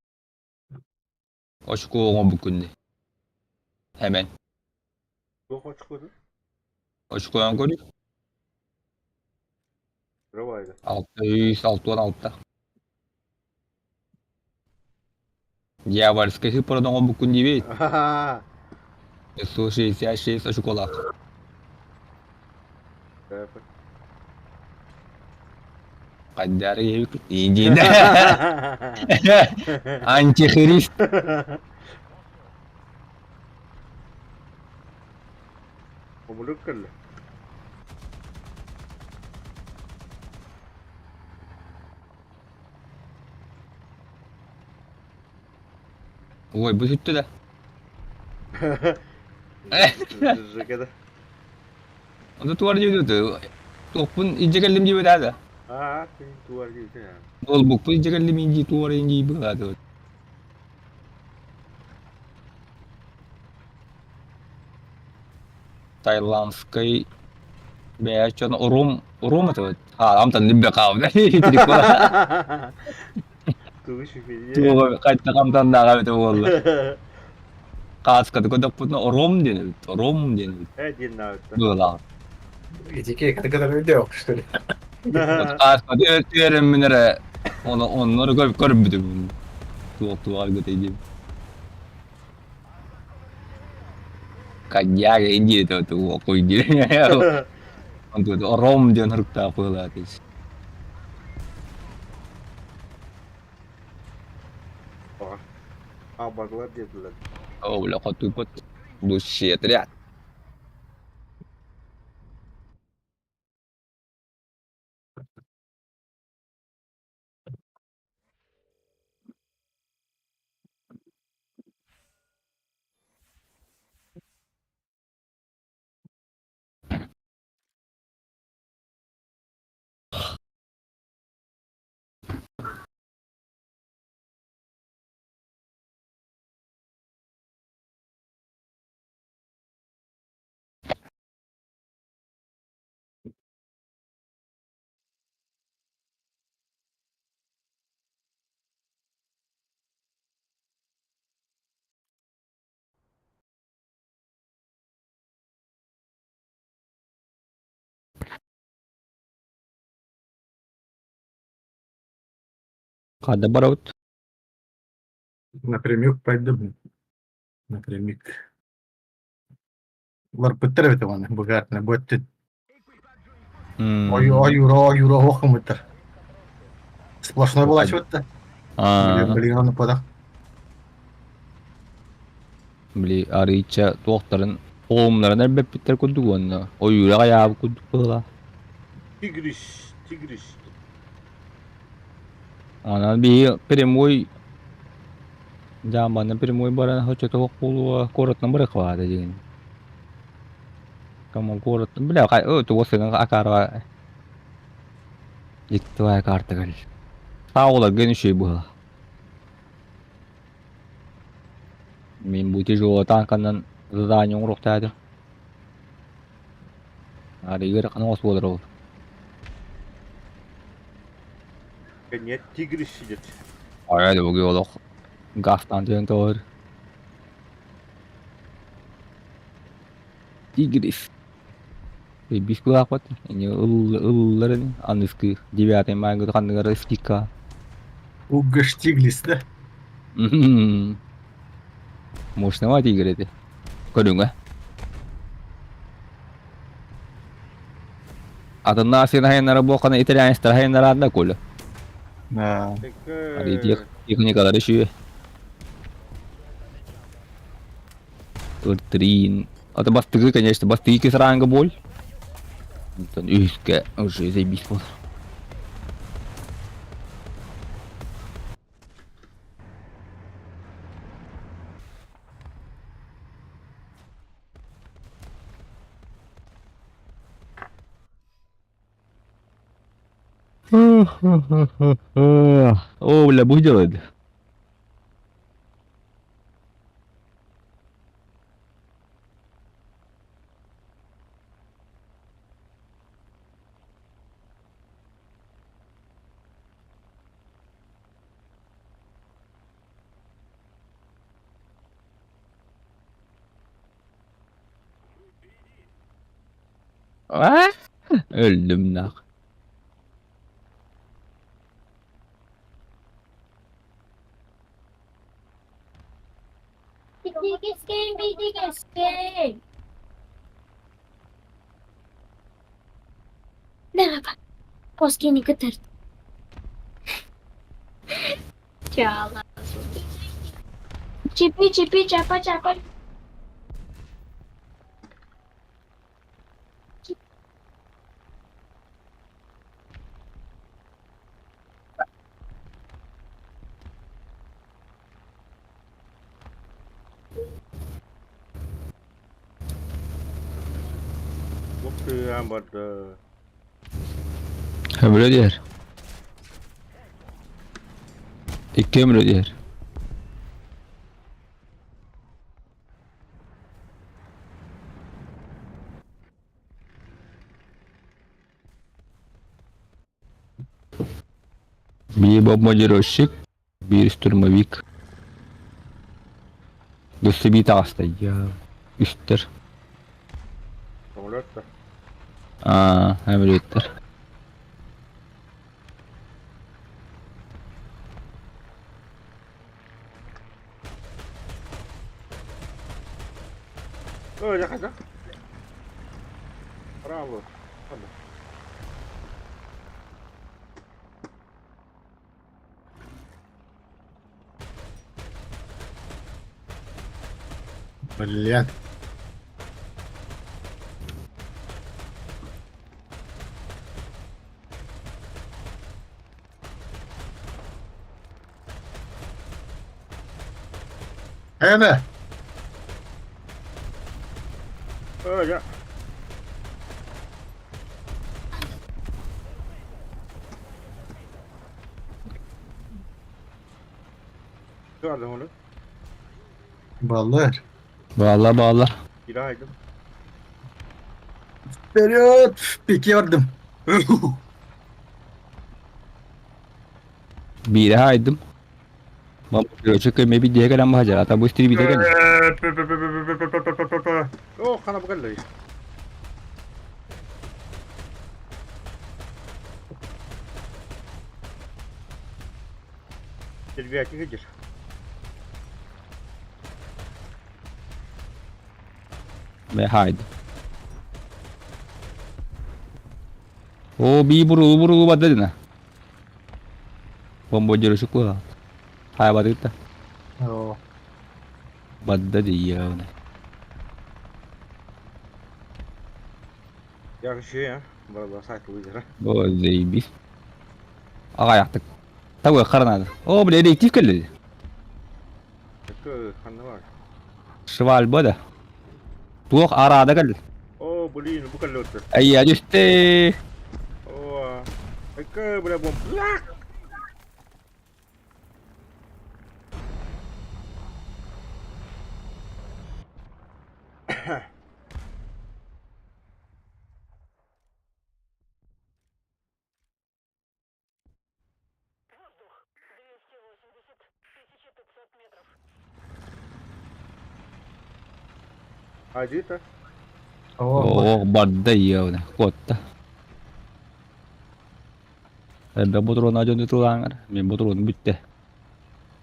очко оҥорбуккун дии. Hemen. Туох очкону? Очкодан көрүй. Давай. 666. Дьявольскай сыппаран оҥорбуккун диибит. Аха. 666 очколаах. Хайдары киһибит индиин. Антихрист. Омулук кэллэ. Ой, бу сүттэ да. Жекеде. Онто туар диэбит Туохпун илдьэ кэллим диэбит да. Аа, туар диэбит. Буолбукпун илдьэ кэллим инди туар инди быһааты. Таиландскай бэйэ дьон урум урум этибит. Аа, амтан либбе хаалда. Тугу шүфейе. Туга хайдах амтаннааҕа эбитэ буолла. Кааскаты көтөхпүтүнэ ором диэн эбит, ором диэн эбит. Э диэн наабытта. Быылаах. Итики кытыгытар өйдөөх, что ли? Кааскаты өртүөрэммин эрэ оны оннору көрүп көрбүтүм. Туох туох аргытай диэн. Коньяк индии туох диэн. Онту ором диэн хуруктаах быылаах Абаглар диэтилэр. Оо, бля, хотуйбут. Лучший отряд. Хада барабыт. Напрямик пойду. Напрямик. Ларпыттар эбит аны быгаатына бөттүт. Ой ойура ойура охумуттар. Сплошной булачыбытта. Блин, оны подах. Били арыыча туохтарын оҕумнарын эрбэппиттэр курдук уонна ойуура хайаабыт курдук быһыылаах. Тигрис, тигрис. Онон биһи прямой дьаамбанан прямой баран хочотоох буолуо куораттан бырахваата диэн. Кому куораттан бля хай тугу сыгын акаарва Диктовая карта кэл. Сауларга үчүгэй быһыылаах. Мин бу тяжело танканан задание оҥоруохтаатым. Арыгы ыарахан оҕус буолар ол. Нет, тигрис сидит. Ай, бугу олох газтан түһэн тоҕор. Тигрис. Бис кылаахпат. Ини ыллар ини. Аныскы девятый майгы ханныгар скидка. Уггаш тиглис да? Мощного тигр эти. Көрүҥэ. Атынна сен хайыннара буохана итальянецтар хайыннараан да Коля. Да. Техникалары үшүө. Ыртрин. А то бастыгы, конечно, бастыгы ранга боль. Үскэ уже заебись был. О, бля, бу делает. Өллүм нах. Biggest game, biggest game. Merhaba. Poskini kıtır. Çağla. Çipi çipi çapa çapa. Bok barda. Ömrü diğer. İki ömrü diğer. Bir бомбардировщик, bir штурмовик. Gösterbi таҕыста я үстэр. Самолет да. Аа, әміреттер. Öyle kadar. Bravo. Hadi. Блин. Эна! Öyle. Gördüm onu. Баллар. Bağlar bağlar. Giraydım. Вперед! Пике бардым. Биире хайдым. Бомбардировщик көмө bir diye gelen bahacar. Ata bu istiri bir de gelen. Oh kana bu geldi. Terbiye gir. Ve haydi. О, би бурулу бурулу бады дина. Бомбардировщик ку. Хай бады та. О, Бады дия. Yakışıyor ya. Valla sayt bu güzel. О, заебись. Ага яқтык. Тауы қаранады. О, бля, реактив келді. Köy kanı var. Шваль бада. Туох арада келді. Oh блин bu kadar oldu. Ай, түсті. Oh. Köy bile bom. Lak. Hadi ta. о, О, барды яуна. Котта. Эбе бутрон ажон тулаңар. Мен бутрон бүтті.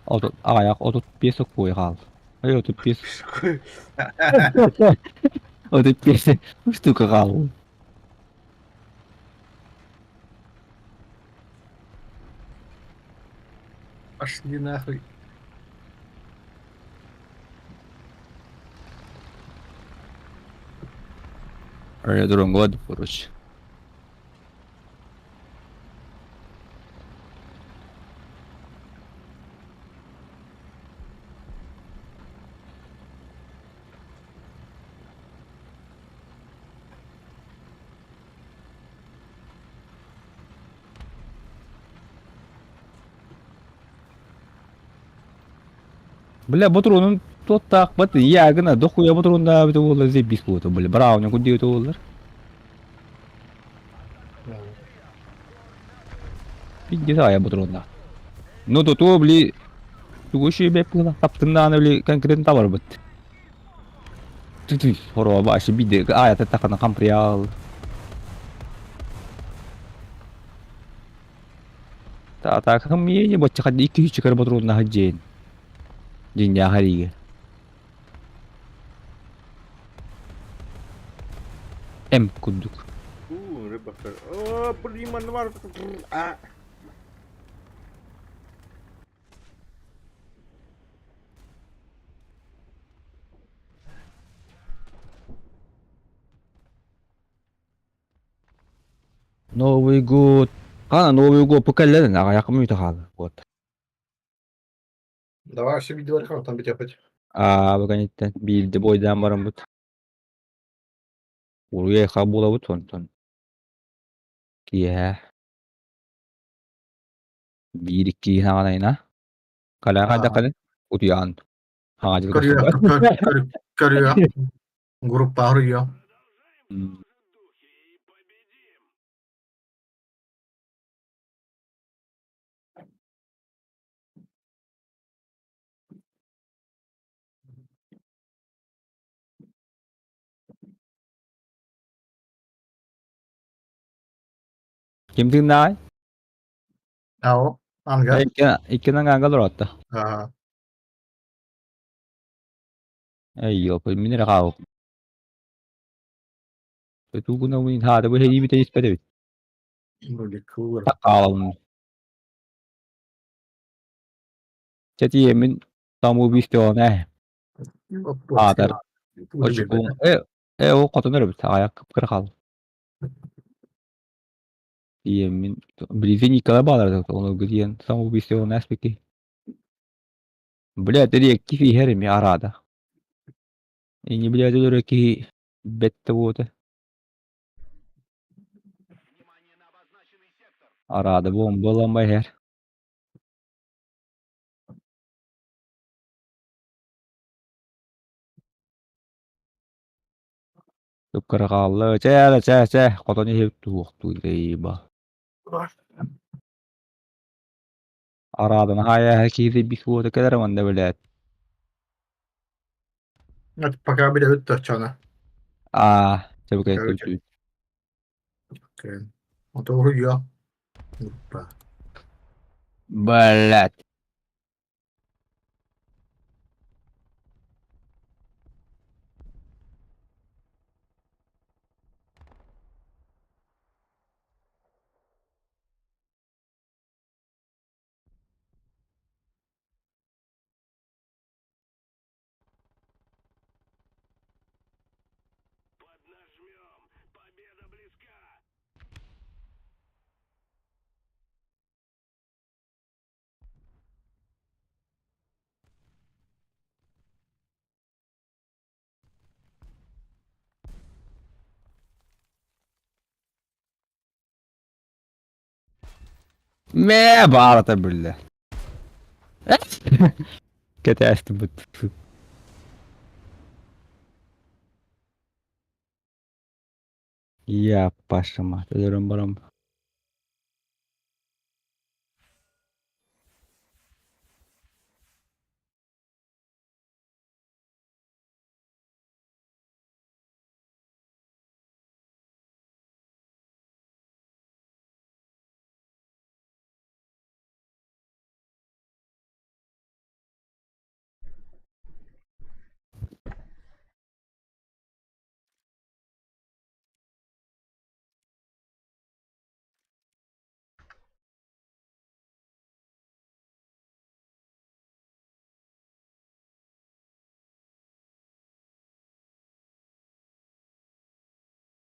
Отут аяқ отут бес қой қал. Ай, отут бес. Отут бес штука қал. Пошли нахуй. Аэродром год, короче. Бля, ботуруонун туоттаахпат, я гына дохуя ботуруоннаабыта буоллар заебись буолуо, бля, брауни курдук буоллар. Пиздец аайа ботуруоннаах. Ну туту, бли, тугу үчүгэй бэп таптыннааны бли конкретно табарбыт. Түтүй, хороба ашы биде аята тахана хамприял. Та хам е бочча хадди икки үч чыкар ботуруоннаах дьиэн. Дьиҥнээх эриигэ. Эм курдук. Уу, рыбака. О, блин, манна А. Новый год. Хана Новый год покаллен, аҕыйах мүнүүтэ хаалла. Вот. Давай все видео там битепать. Аа, бу кэнниттэн биирдэ буойдаан бараммыт. Уруй-айхал буолабыт онтон. Киэһэ биир-икки хаҕанайына. Калаа хайдах кэлин утуйаҕын. Хаҥа дьыл Көрүө, көрсүбэт. көрүө. Группа арыйыа. Ким тыыннааҕый? Ау, ангар. Икки аҥаанга олороотто. Аа. Эй, ёпа, мин эрэ хаалбыппын. Тугунабын хаата бу һэйиибитэ испэт эбит. Вроде кылыр. Хаалабын. Чэ тиийэммин самоубийствоны ээ. Аатар. Очукуун э э ол хотон эбит аҕыйах кып-кыра хаалла. Тиийэммин билизи Николай баалар ону тиийэн самоубийствоны ааспыккый. Бля, икки иһэр эмиэ араада. Ини блядь өлөрө киһи бэттэ буота. Араада бомба ылан иһэр. Кып-кыра хаалла. Чэ, эрэ, чэ, чэ, хотон иһи туохтуур ба. Арааданы хаайа киһи бис буота кэлэр манна блядь. Пока билэбит точно. Аа, чэ Короче. Ото уруйуо. Группа. Блядь. Мэ баарата биллэ. Кэтээстибит. Я пашама. Өлөрөн барам.